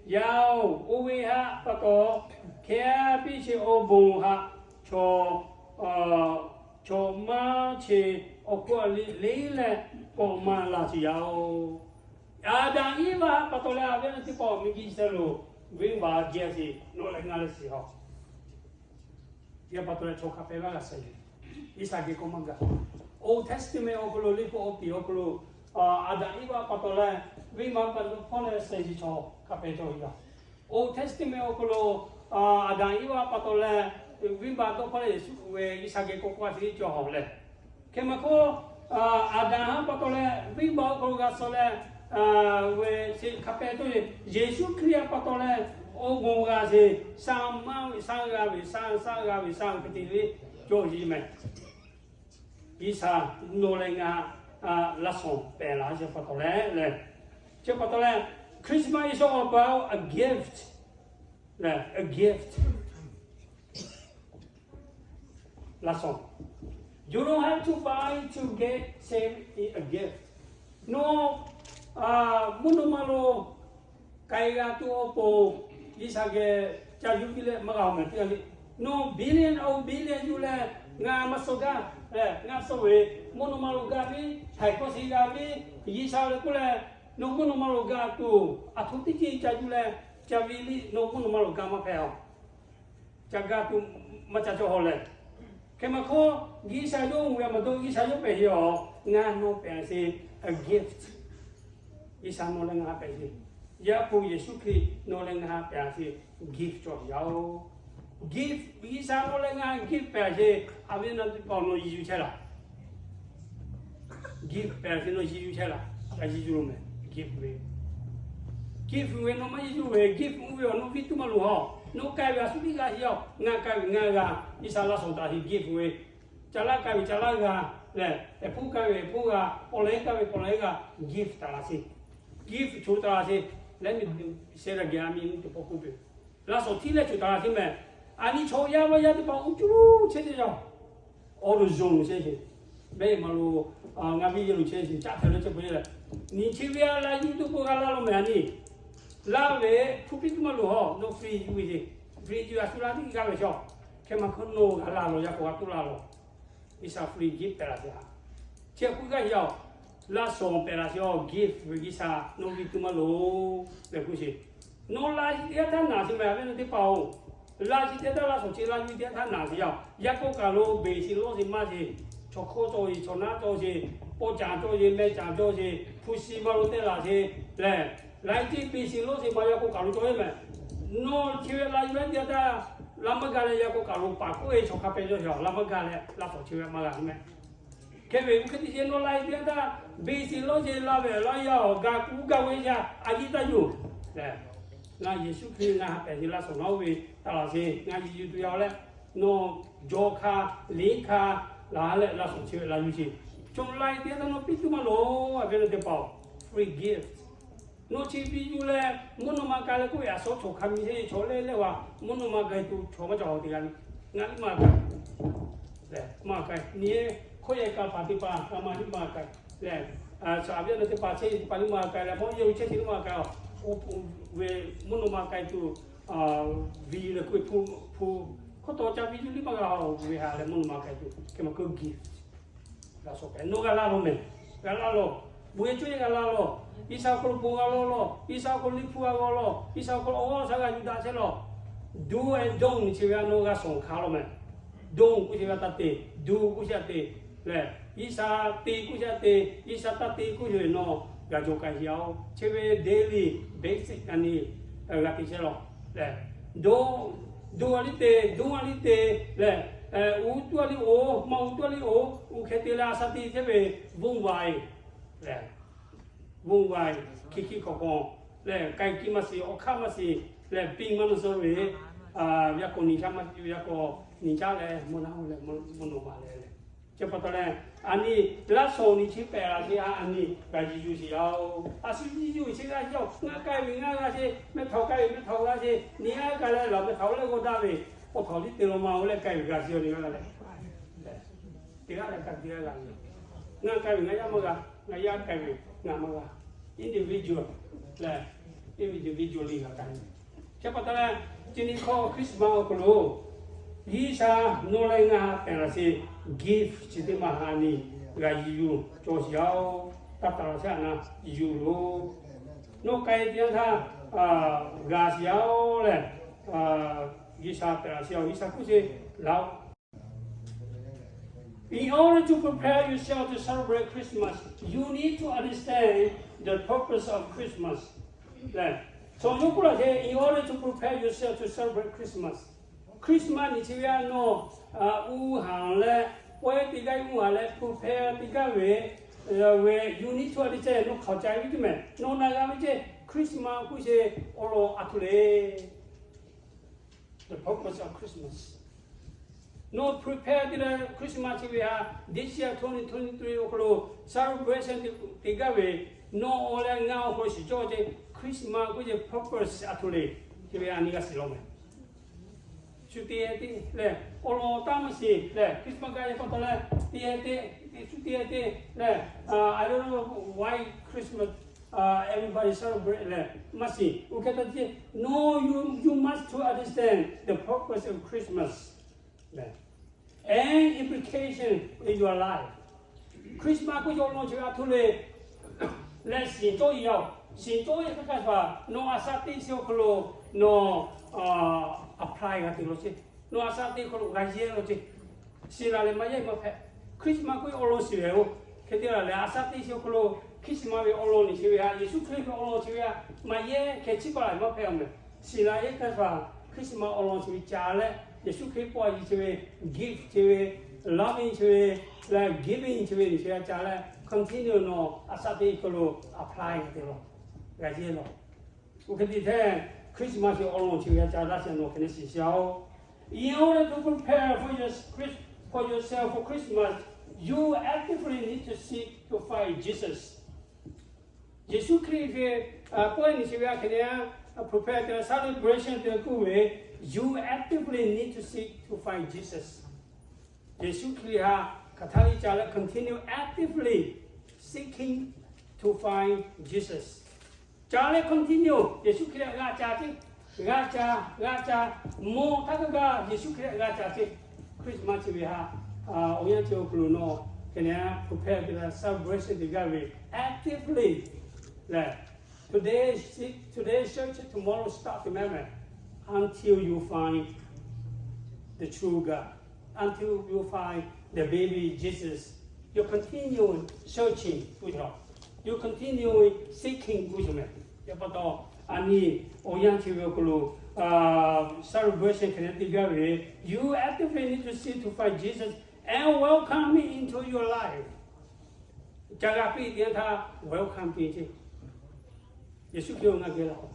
yaˇ-oˬ. Oˇ ve haꞈ pa taw, hkeh piˇ chi awˬ bon haꞈ chaw, chaw maˇ che awˬ hk'oˆ a le le leh k'awꞈ maˍ laˬ ce yaˇ-oˬ. Aˍdanˍ Eˇvaꞈ pa taw leh a ve teˇ pawˆ miˬguiˬ chi lo venˇbaˆ geh sheˍ nawˬ leh ngaˬ leh shiˍ haw. Yaˇ pa taw leh chaw hk'a pehˍ vaˇ g'a suh e. G'uiˬsha geh k'awꞈ maˇ gaˬ. Old Testament awˬ hk'aw lo, liꞈ hpu awˬ piˍ awˬ hk'aw lo, Aˍdanˍ Eˇvaꞈ pa taw leh venˇbaˆ pa taw hpawˇ leh suh e chaw hk'a pehˍ cawˬ ve yoˬ. Old Testament awˬ hk'aw lo, Aˍdanˍ Eˇvaꞈ pa taw leh venˇbaˆ dawˇ hpawˇ leh Yeˍsuˆ ve G'uiˬsha geh k'awꞈ k'oˆ a sheˍ cawˬ haw leh, hk'e maˇ hk'oˆ, Aˍdanˍ haꞈ pa taw leh venˇbaˆ awˬ hk'aw lo g'a suh leh, ve chi hk'a pehˍ cawˬ ve, Yeˍsuˆ Hkriꞈ pa taw leh awˬ bon g'a sheˍ, shaˍ maˇ ve shaˍ g'a ve shaˍ, shaˍ g'a ve shaˍ hk'e te ve cawˬ sheˍ meh. G'uiˬsha nawˬ leh ngaˬ laꞈ shawnˍ pehˍ laˬ chi pa taw leh leh, chi pa taw leh, Christmas is all about a gift, a gift. Laꞈ shawnˍ, you don't have to buy to get same a gift. Nawˬ mvuhˇ naw ma lo k'ai g'a tuˬ awˬ pon G'uiˬsha geh ca yuˬ piˇ leh maˇ g'a-oˬ meh teˇ g'aˇ le. Nawˬ billion awˬ billion yuˬ leh ngaˬ maˇ suh gaˇ leh, ngaˬ suh ve mvuhˇ naw ma lo gaˇ piˇ, htaiˍ hkawˇ shiˍ g'a piˇ, G'uiˬsha leh k'oˆ leh, nawˬ mvuhˇ naw ma lo gaˇ tuˬ aˬ htoꞈ teˇ ceuˬ ca yuˬ leh ca ve liˇ nawˬ mvuhˇ naw ma lo gaˇ maˇ hpehꞈ-oˬ. Ca gaˇ tuˬ maˇ ca cawˬ haw leh, hk'e maˇ hk'oˆ, G'uiˬsha yawˇ hui a maˇ dawˇ, G'uiˬsha yawˇ pehˍ sheˍ-oˬ, ngaˬ nawˬ pehˍ sheˍ a gift. G'uiˬsha nawˬ leh ngaˬ pehˍ sheˍ. Yaˇ hpu Yeˍsuˆ Hkriꞈ nawˬ leh ngaˬ pehˍ sheˍ gift cawˬ yaˇ-oˬ. Gift, G'uiˬsha nawˬ leh ngaˬ gift pehˍ sheˍ, a ve na teˇ pawˆ nawˬ yiˬ yuˬ chehˇ laˬ. Gift pehˍ sheˍ nawˬ yiˬ yuˬ chehˇ laˬ. Ca yiˬ yuˬ lo meh, gift ve. Gift ve nawˬ maˇ yiˬ yuˬ ve, gift mvuhˇ ve awˬ nawˬ viˇ tuˬ maˇ loˬ haw. Nawˬ k'ai ve a shu tiˉ g'a sheˍ yaˇ-oˬ, ngaˬ k'ai ve ngaˬ g'a, G'uiˬsha laꞈ shawnˍ taˍ sheˍ gift ve. Ca laˇ k'ai ve ca laˇ g'a leh, ehˉ hpuˇ k'ai ve ehˉ hpuˇ g'a, pawˬ leh k'ai ve pawˬ leh g'a, gift taˍ laˬ sheˍ. Gift choˬ taˍ laˬ sheˍ. Leh miˬ sheh la geh a miˬ teˇ pawˆ k'oˆ ve, laꞈ shawnˍ htiˇ leh choˬ taˍ laˬ sheˍ meh. A nyi chaw yaˇ vaˇ yaˇ teˇ hpaˍ uˉ cuˉ chehˇ ceh yaˇ, awˬ loˬ zuhˬ chehˇ sheˍ. Mehˆ maˇ lo, ngaˬ viˇ yehˬ lo chehˇ sheˍ, caˆ hpeh�Nawˬ laꞈ shiˍ teˇ g'aˇ htaˇ naˬ sheˍ meh, a ve na teˇ hpaˍ-oˬ. Laꞈ shiˍ teˇ g'aˇ htaˇ laꞈ shawnˍ chi laꞈ yuˬ teˇ g'aˇ htaˇ naˬ sheˍ yaˇ. Yaˇ k'oˆ kaˬ lo beˬ sheˍ lawˇ sheˍ maˇ sheˍ, chaw hk'awˇ cawˬ sheˍ, chaw naˉ cawˬ sheˍ, pawˇ caˍ cawˬ sheˍ, meh caˍ cawˬ sheˍ, hpu shi maˇ lo tehˇ laˬ sheˍ lehˬ, laꞈ shiˍ beˬ sheˍ lawˇ sheˍ maˇ yaˇ k'oˆ kaˬ lo cawˬ sheˍ meh. Nawˬ chi ve laꞈ yuˬ teˇ g'aˇ htaˇ laꞈ maˇ gaˬ leh yaˇ k'oˆ kaˬ lo paˍ k'oˆ ve chaw hk'a pehˍ cawˬ sheˍ, laꞈ maˇ gaˬ leh laꞈ shawnˍ chi ve maˇ g'a sheˍ meh. Hk'e ve, hk'e te sheˍ nawˬ laꞈ yuˬ teˇ g'aˇ htaˇ beˬ sheˍ lawˇ sheˍ la ve laˇ yaˇ-oˬ, gaˬ kuˬ gaˬ ve shaˍ a yiˇ taˇ yuˬ. Ngaˬ Yeˍsuˆ Hkriꞈ ngaˬ ha pehˬ ve laˇ shawˍ naˉ oˇ ve taˍ laˬ sheˍ. Ngaˬ yuˬ yuˬ tuˬ yaˇ leh, nawˬ jawˇ hkanˇ liꞈ hkanˇ laˬ leh laˇ shawˍ chi ve laˬ yuˬ sheˍ. Chaw laiˉ teˇ htaˇ nawˬ piˇ tuˬ maˇ loˬ, a ve na teˇ hpaˍ-oˬ, free gift. Nawˬ chi piˇ yuˬ leh mvuhˇ naw ma k'ai leh k'oˆ ve, a sawˉ chaw hk'a mi heˆ chaw lehˇ lehˇ wa, mvuhˇ naw ma k'ai tuˬ chaw maˇ cawˬ teˇ g'aˇ le. Ngaˬ liˇ maˇ k'ai leh maˇ k'ai, nyi hkawˇ yehˬ kaꞈ paˍ teˇ hpaˍ g'a maˇ liˇ maˇ k'ai leh, shaˍ viˉ na teˇ hpaˍ chehˇ teˇ hpaˍ liˇ maˇ k'ai leh, mawˇ yehˬ chehˇ chi liˇ maˇ k'ai-oˬ. Oˇ ve mvuhˇ naw ma k'ai tuˬ, viˬ leh k'oˆ ve hpu, hpu hkawˇ taw ca piˇ yuˬ liˇ maˇ g'a-oˬ ve ha leh mvuhˇ naw ma k'ai tuˬ hk'e maˇ k'oˆ gift. G'a shawˍ pehˍ, nawˬ g'a laˇ lawˬ mehˍ. G'a laˇ lawˬ. Bon yehˬ cawˇ yehˬ g'a laˇ lawˬ. G'uiˬsha awˬ hk'aw lo bon g'a law lawˬ. G'uiˬsha awˬ hk'aw lo liꞈ hpu g'a g'aw lawˬ. G'uiˬsha awˬ hk'aw lo awˬ g'aˇ shaˉ g'a yuˬ daꞈ chehˇ lawˬ. Do and don't chi ve a nawˬ g'a shawˍ hkanˇ lawˬ mehˍ. Don't k'oˆ chi ve a taˇ te, do k'oˆ chi a te lehˬ, G'uiˬsha te k'oˆ chi a te, G'uiˬsha taˇ te k'oˆ chi ve nawˬ g'a jawˇ k'ai yaˇ-oˬ. Chi ve daily basic a nyi g'a te chehˇ lawˬ lehˬ, do, do a liˇ te, do a liˇ te lehˬ, uˉ tuˉ a liˇ oˬ, maˇ uˉ tuˉ a liˇ oˬ, uˉ hk'e te leh a shaˉ te chehˇ ve, vonˇ vaiˬ lehˬ, vonˇ vaiˬ hkiˇ hkiˇ hk'awꞈ hk'awꞈ lehˬ, k'ai kiˇ maˇ shiˍ, awˬ hk'aˇ maˇ shiˍ lehˬ, piˇ maˇ na suh ve, yaˇ k'o nyi shaˉ maˇ, yaˇ k'o nyi caˉ leh mvuhˇ naw leh mvuhˇ naw ma leh lehˬ, chi pa taw leh, a nyi laˇ shawˍ nyi chi pehˍ laˬ ve a nyi g'a yuˬ yuˬ sheˍ yaˇ-oˬ. A shu yuˬ yuˬ sheˍ g'a yaˇ-oˬ. Ngaˬ k'ai ve ngaˬ g'a sheˍ, mehˆ htaꞈ k'ai ve mehˆ htaꞈ g'a sheˍ, nyi a k'ai leh laˬ mehˆ htaꞈ oˇ lehˇ g'aw daꞈ ve, awˬ htawnˍ liˇ te law ma oˇ lehˇ k'ai ve g'a sheˍ yaˇ nyi g'a leh, teˇ g'aˇ leh k'ai teˇ g'aˇ g'a ve, ngaˬ k'ai ve ngaˬ yaˇ maˇ g'a, ngaˬ yaˇ k'ai ve ngaˬ maˇ g'a. Individual lehˬ, individual liˇ g'a k'ai ve. Chi pa taw leh, chi nyi hkawˇ Christmas awˬ hk'aw lo G'uiˬsha nawˬ leh ngaˬ ha pehˍ laˬ sheˍ, gift chi teˇ maˇ ha nyi g'a yuˬ yuˬ cawˬ sheˍ yaˇ-oˬ. Taˇ taˍ laˬ sheˍ a na yuˬ loˬ. Nawˬ k'ai teˇ yanˇ htaˇ g'a sheˍ yaˇ-oˬ lehˬ, G'uiˬsha pehˍ laˬ sheˍ, G'uiˬsha hk'oˆ sheˍ laˇ-oˬ. In order to prepare yourself to celebrate Christmas, you need to understand the purpose of Christmas. Lehˬ, chaw yawˇ k'oˆ laˇ sheˍ, in order to prepare yourself to celebrate Christmas, Christmas nyi chi ve a nawˬ uˉ haˍ leh, pawehˇ teˇ g'aˇ uˉ haˍ leh prepare teˇ g'aˇ ve, ve you need to understand, nawˬ hk'aˬ ca ve teˇ mehˍ, nawˬ na g'a ve ceˇ, Christmas k'oˆ sheˍ awˬ lawn a htoꞈ le. The purpose of Christmas. Nawˬ prepare te leh Christmas chi ve ha, this year twenty twenty-three awˬ hk'aw lo celebration te gaˇ ve, nawˬ awˬ leh ngaˬ awˬ hk'aw lo shiˍ cawˇ ve Christmas k'oˆ ve purpose a htoꞈ le. Chi ve a nyi g'a shiˍ law mehˍ. Shu te te lehˬ, awˬ lawn taˇ maˇ shiˍ lehˬ, Christmas gaˇ ve pa taw leh te te, shu te te lehˬ, I don't know why Christmas everybody celebrate lehˬ maˇ shiˍ. Oˇ hk'e te ce, no, you you must to understand the purpose of Christmas and implication in your life. Christmas k'oˆ ve awˬ lawn chi ve a htoꞈ le. Lehˬ shiˍ cawˇ yaˇ-oˬ, shiˍ cawˇ yaˇ hk'aˇ hk'aˇ hpaˍ nawˬ a shaˉ teˇ chi awˬ hk'aw lo nawˬ apply g'a te law ce. Nawˬ a shaˉ teˇ hk'aw lo g'a yehˇ law ce. Shiˍ laˬ leh maˇ yehˇ maˇ hpehꞈ. Christmas k'oˆ ve awˬ lawn shiˍ ve-oˬ. Hk'e te laˬ lehˬ a shaˉ teˇ chi awˬ hk'aw lo Christmas ve awˬ lawn nyi chi ve ha, Yeˍsuˆ Hkriꞈ ve awˬ lawn chi ve ha, maˇ yehˇ hkeh chi pa laˬ maˇ hpehꞈ-oˬ mehˍ. Shiˍ laˬ yehˇ hk'aˇ hpaˍ Christmas awˬ lawn chi ve ca leh, Yeˍsuˆ Hkriꞈ pawˆ a yi chi ve gift chi ve, loving chi ve, leh giving chi ve nyi chi ve ca leh continue nawˬ a shaˉ teˇ hk'aw lo apply te law, g'a yehˇ law. Oˇ hk'e te hteˇ, Christmas awˬ lawn chi ve a ca laˇ shehˍ nawˬ hk'e ne shiˍ shiˍ-oˬ. In order to prepare for your, for yourself for Christmas, you actively need to seek to find Jesus. Yeˍsuˆ Hkriꞈ ve pawehˇ nyi chi ve a hk'e ne a, prepare te celebration te k'oˆ ve, you actively need to seek to find Jesus. Yeˍsuˆ Hkriꞈ ha hk'aˬ htaˇ ve ca leh continue actively seeking to find Jesus. Ca leh continue Yeˍsuˆ Hkriꞈ g'a ca ce, g'a ca, g'a ca, mawˬ htaˇ kaˇ gaˇ Yeˍsuˆ Hkriꞈ g'a ca ce. Christmas chi ve ha, awˬ yanˇ chi awˬ hk'aw lo nawˬ hk'e ne prepare te leh celebration te gaˇ ve actively lehˬ, today, today search, tomorrow start te mehˍ mehˍ, until you find the true God, until you find the baby Jesus, you continue searching k'oˆ ve, you continue seeking k'oˆ ve mehˍ. Chi pa taw, a nyi awˬ yanˇ chi ve awˬ hk'aw lo celebration hk'e ne te gaˇ ve, you actively need to seek to find Jesus and welcome Him into your life. Ca g'a piˇ teˇ yanˇ htaˇ welcome piˇ ce. Yeˍsuˆ Hkriꞈ-oˬ, ngaˬ geh laˬ-oˬ,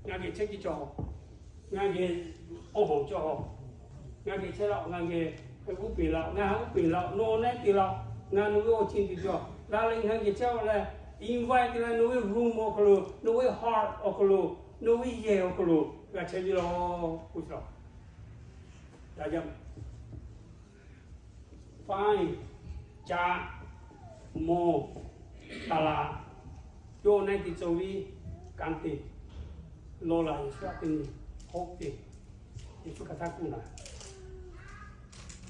ngaˬ geh chehˇ kiˇ cawˬ-oˬ, ngaˬ geh awˬ hawˬ cawˬ-oˬ, ngaˬ geh chehˇ laˬ-oˬ, ngaˬ geh uˉ peunˍ laˬ-oˬ, ngaˬ uˉ peunˍ laˬ-oˬ, nawˬ naˆ te laˬ-oˬ, ngaˬ nawˬ ve awˬ ceuˬ tuˬ cawˬ la leh ngaˬ geh chehˇ-oˬ leh, invite te leh nawˬ ve room awˬ hk'aw lo, nawˬ ve heart awˬ hk'aw lo, nawˬ ve yehˬ awˬ hk'aw lo g'a chehˇ ve laˬ-oˬ k'oˆ ve. Daꞈ jaˇ. Fine, caꞈ, mawˬ, taˍ laꞈ, yawˇ naˆ te tcuh ve kanˉ te, lawˬ laˬ Yeˍsuˆ htaꞈ te nyi, hope te, Yeˍsuˆ hk'aˬ htaˇ k'oˆ naˍ,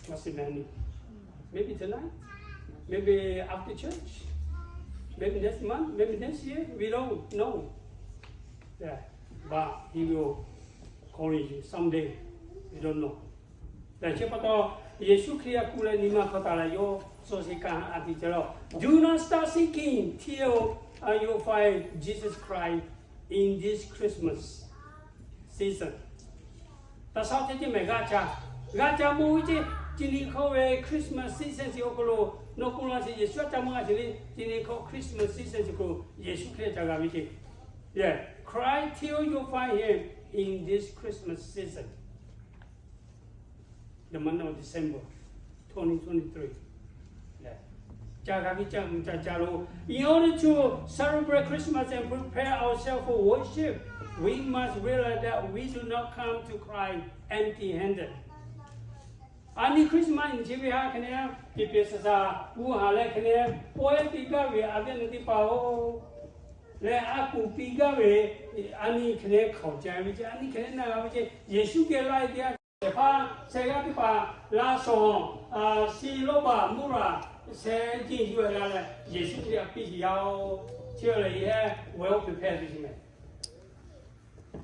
what's the menu? Maybe tonight, maybe after church, maybe next month, maybe next year, we don't know. Yeah, but he will call you someday. We don't know. Chi pa taw, Yeˍsuˆ Hkriꞈ htaꞈ kuˬ leh nyi ma hk'aw taˍ leh yawˇ suh sheˍ kaꞈ a ti ce law. Do not start seeking till you find Jesus Christ in this Christmas season. Taˇ sha ceh ceh mehˍ g'a ca, g'a ca mawˬ ve ceh, chi nyi hk'aw ve Christmas season chi awˬ hk'aw lo, nawˬ k'oˆ laˇ sheˍ, Yeˍsuˆ htaꞈ ca mawˬ g'a sheˍ le, chi nyi hk'aw Christmas season chi hk'aw lo Yeˍsuˆ Hkriꞈ htaꞈ ca g'a ve ceh. Yeah, cry till you find him in this Christmas season. The month of December, twenty twenty-three. Ca g'a ve ca mvuh ca ca lo. In order to celebrate Christmas and prepare ourselves for worship, we must realize that we do not come to Christ empty-handed. A nyi Christmas nyi chi ve ha hk'e ne, pehˬ pehˬ shaˍ shaˍ g'uˇ haˍ leh hk'e ne, pawehˇ piˇ gaˇ ve a viˉ a nyi teˇ hpaˍ-oˬ, leh a kuˬ piˇ gaˇ ve, a nyi hk'e ne hkaoˍ ca ve ceh, a nyi hk'e ne na g'a ve ceh, Yeˍsuˆ geh la-e teˇ hpaˍ sheh g'aˇ teˇ hpaˍ laˇ shawˍ, shi lawˇ baˬ mvuhˇ raˬ sheh jiˇ yuˬ-e la leh, Yeˍsuˆ Hkriꞈ htaꞈ piˇ sheˍ yaˇ-oˬ, chi lehˬ yehˬ well prepared ve chi mehˍ.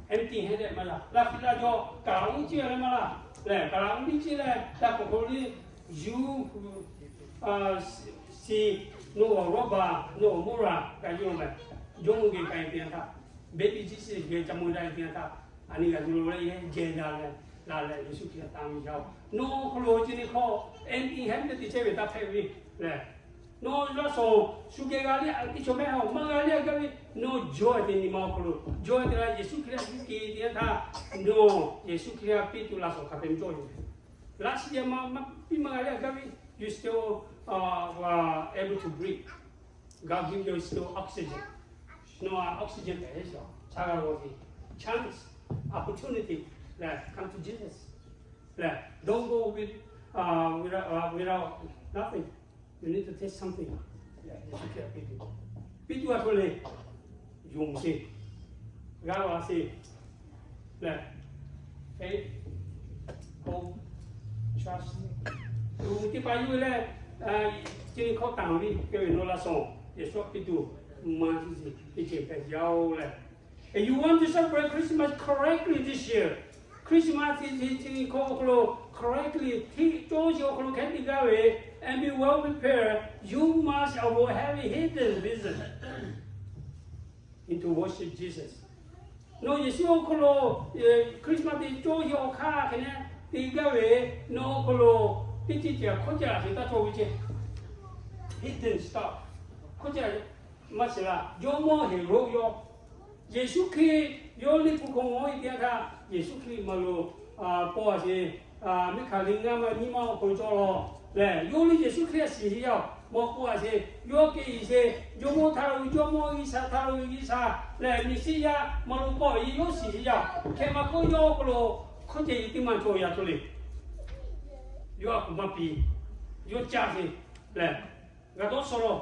Empty-handed maˇ laˇ, laˇ fiˇ laˇ jaw kaˍ laꞈ uˉ ciˇ leh maˇ laˇ, lehˬ kaˍ laꞈ uˉ biˇ ciˇ leh taˇ k'oˍ k'o liˇ yuˬ, shi, nawˬ awˬ lawˇ baˬ, nawˬ awˬ mvuhˇ raˬ g'a yuˬ-oˬ mehˍ. Jawˇmawˇ geh k'ai te yanˇ htaˇ, baby Jesus geh ca mawˬ daꞈ te yanˇ htaˇ, a nyi g'a yuˬ lo leh yehˬ jehˬ daꞈ leh, la leh Yeˍsuˆ Hkriꞈ htaꞈ tanˇ ve yaˇ-oˬ. Nawˬ hk'aw lo chi nyi hk'aw empty-handed te chehˇ ve taˇ hpehꞈ ve lehˬ, nawˬ laˇ shawˍ shu geh g'a liˇ a tiˇ chaw mehˆ ha-oˬ, maˇ g'a liˇ a gaˇ ve, nawˬ jawˇ te nyi ma awˬ hk'aw lo jawˇ te la Yeˍsuˆ Hkriꞈ htaꞈ yuˬ ke te yanˇ htaˇ, nawˬ Yeˍsuˆ Hkriꞈ htaꞈ piˇ tuˬ laˇ shawˍ hk'a te cawˇ yoˬ. Laˇ shi yehˬ maˇ piˇ maˇ g'a liˇ a gaˇ ve, you still able to breathe. God give you still oxygen. Nawˬ a oxygen hpehꞈ ve shaˍ, cha g'a g'aw ve, chance, opportunity, lehˬ come to Jesus. Lehˬ don't go with, without nothing. You need to take something. Lehˬ Yeˍsuˆ Hkriꞈ piˇ tuˬ, piˇ tuˬ a hto le, yonˍ sheˍ, g'a la sheˍ. Lehˬ faith, hope, trust, teˇ hpaˍ yuˬ ve lehˬ, chi nyi hkawˇ tanˍ ve kehˬ ve nawˬ laˇ shawˍ Yeˍsuˆ piˇ tuˬ, maˇ chi sheˍ teˇ ceuˬ hpehꞈ yaˇ-oˬ lehˬ. If you want to celebrate Christmas correctly this year, Christmas chi chi nyi hkawˇ awˬ hk'aw lo correctly hteˇ cawˇ sheˍ awˬ hk'aw lo hkehˉ te gaˇ ve and be well prepared, you must avoid having hidden reason and to worship Jesus. Nawˬ Yeˍsuˆ awˬ hk'aw lo Christmas te cawˇ sheˍ awˬ hk'aˇ hk'e ne te gaˇ ve, nawˬ awˬ hk'aw lo teˇ ceuˬ ceuˬ hkawˇ ceh laˬ sheˍ taˇ cawˇ ve ceh, hidden stuff, hkawˇ ceh maˇ shiˍ laˇ. Jawˇmawˇ Heˍroˆ yawˇ Yeˍsuˆ Hkriꞈ yawˇ liꞈ hpu hk'aw mawˬ-e te yanˇ htaˇ, Yeˍsuˆ Hkriꞈ maˇ lo paw a sheˍ, miˬ hkanˍ liꞈ ngaˇ maˇ nyiˇ maˇ awˬ hk'aw lo cawˇ law lehˬ, yawˇ liꞈ Yeˍsuˆ Hkriꞈ shiˍ sheˍ yaˇ-oˬ, mawˬ paw a sheˍ, yawˇ kehˬ iˉ sheˍ, Jawˇmawˇ htaꞈ lo Jawˇmawˇ, G'uiˬsha htaꞈ lo G'uiˬsha lehˬ, Meˍsiˉyaꞈ maˇ lo paw a yawˇ shiˍ sheˍ yaˇ-oˬ, hk'e maˇ k'oˆ yawˇ awˬ hk'aw lo hkawˇ ceh teˇ maˇ cawˬ yaˇ hto le. Yawˇ a kuˬ maˇ piˇ, yawˇ caˇ sheˍ lehˬ, g'a dawˇ sawˍ law.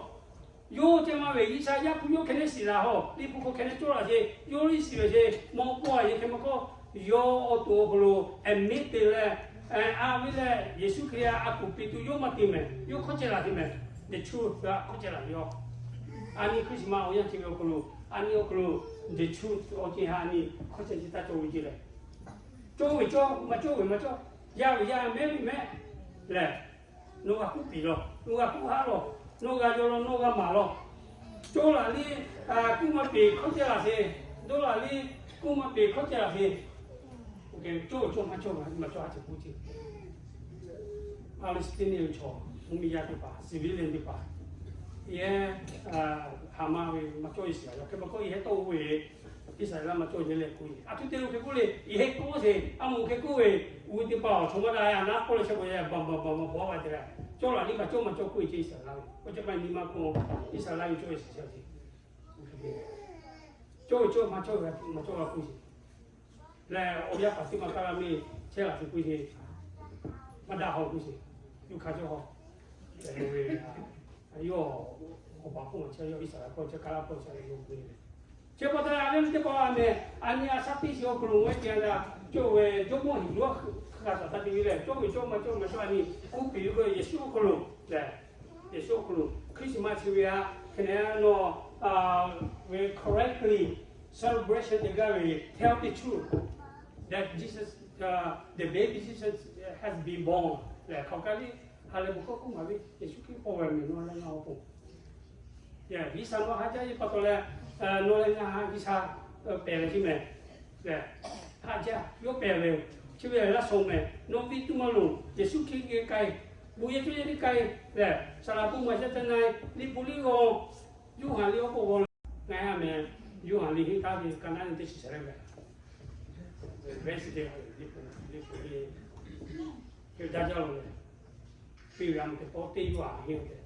Yawˇ ceh maˇ ve G'uiˬsha Yaˇ hpu yawˇ hk'e ne shiˍ laˬ hawˬ, liꞈ hpu hk'aw hk'e ne cawˇ laˬ sheˍ, yawˇ liꞈ shiˍ ve sheˍ, mawˬ paw a sheˍ hk'e maˇ k'oˆ, yawˇ awˬ to awˬ hk'aw lo admit te leh, a viˉ leh Yeˍsuˆ Hkriꞈ a kuˬ piˇ tuˬ yawˇ maˇ te mehˍ, yawˇ hkawˇ ceh laˬ te mehˍ. The truth hkawˇ ceh laˬ ve yoˬ. A nyi Christmas awˬ yanˇ ceh ve awˬ hk'aw lo, a nyi awˬ hk'aw lo the truth awˬ ceh ha a nyi hkawˇ ceh ceh taˇ cawˇ ve ceh lehˬ, cawˇ ve cawˇ, maˇ cawˇ ve maˇ cawˇ, yaˇ ve yaˇ, mehˉ ve mehˉ lehˬ, nawˬ g'a kuˉ piˍ law, nawˬ g'a kuˉ haˉ law, nawˬ g'a yaw law, nawˬ g'a maˍ law. Cawˇ laˬ liˇ kuˉ maˇ peˍ hkawˇ ceh laˬ sheˍ, dawˇ laˬ liˇ kuˉ maˇ peˍ hkawˇ ceh laˬ sheˍ. Cawˇ ve cawˇ, maˇ cawˇ ve maˇ cawˇ, a ceh k'oˆ ceh. Palestinian chaw, mvuhˇmiˬ yaˇ teˇ hpaˍ, civilian teˇ hpaˍ, Yehˇ, Haˍmaˍ ve maˇ cawˇ ve shiˍ a yaꞈ hk'e maˇ kawˆ, yehˇ tawˇ ve Iˉsaˍreˍlaˆ maˇ cawˇ ve leh k'oˆ ve, a htu te lo hk'e k'oˆ le, yehˇ k'oˆ sheˍ, a moˍ hk'e k'oˆ ve, uiˍ ve teˇ hpaˍ awˬ chaw maˇ daꞈ a naˉ k'oˆ leh sheh k'o yaꞈ baˬ baˬ baˬ baˬ baˬ baˬ a te leh, cawˇ laꞈ liˇ maˇ cawˇ maˇ cawˇ k'oˆ ve ce Iˉsaˍreˍlaˆ ve, k'o ce maˇ nyi ma k'o, Iˉsaˍreˍlaˆ ve cawˇ ve shiˍ a ce, cawˇ ve cawˇ maˇ cawˇ ve maˇ cawˇ g'a k'oˆ sheˍ. Lehˬ awˬ yaˇ paˍ teˇ ma kaˇ g'a miˇ chehˇ laꞈ te k'oˆ sheˍ, maˇ daꞈ haw k'oˆ sheˍ, yuˇ hk'a cawˇ haw, yawˇ awˬ baˬ hk'oˆ ma chehˇ, yawˇ Iˉsaˍreˍlaˆ hpawˇ chehˇ, Kaˍlaˆ hpawˇ chehˇ ve yoˬ k'oˆ ve. Chi pa taw leh a ve teˇ pawˆ a meh, a nyi a shaˉ piˇ shiˍ awˬ hk'aw lo maˇ te a, cawˇ ve Jawˇmawˇ Heˍroˆ hk'a taˍ taˇ te ve lehˬ, cawˇ ve cawˇ maˇ cawˇ maˇ cawˇ a nyi, k'oˆ piˇ ve k'o Yeˍsuˆ awˬ hk'aw lo lehˬ, Yeˍsuˆ awˬ hk'aw lo Christmas chi ve a, hk'e ne nawˬ ve correctly celebration te gaˇ ve, tell the truth that Jesus, the baby Jesus has been born lehˬ, hk'aˬ kaˇ liˇ ha lehˬ bon hkawˇ k'oˆ maˍ ve, Yeˍsuˆ Hkriꞈ paw ve meh nawˬ leh ngaˬ awˬ pon, G'uiˬsha nawˬ haꞈ jaˇ ve pa taw leh, nawˬ leh ngaˬ G'uiˬsha pehˬ ve chi meh lehˬ, haꞈ jaˇ yawˇ pehˬ ve, chi ve laˇ shawˍ meh, nawˬ ve tuˬ maˇ loˬ, Yeˍsuˆ Hkriꞈ geh k'ai, bon yehˬ cawˇ yehˬ teˇ k'ai lehˬ, saˍ laꞈ pon maˍ shaˉ caˇ na, liꞈ hpu liˇ g'aw, Yoˇhanˬ liˇ awˬ k'o g'aw ngaˬ ha meh, Yoˇhanˬ liˇ henˇ taˍ ve ka naˉ nyi teˇ chi shehˍ leh ve, ve chi te liꞈ hpu liˇ, liꞈ hpu liˇ, hk'e daˇ jaˇ lo leh, piˇ ve a meh teˇ pawˆ teˇ Yoˇhanˬ henˇ ve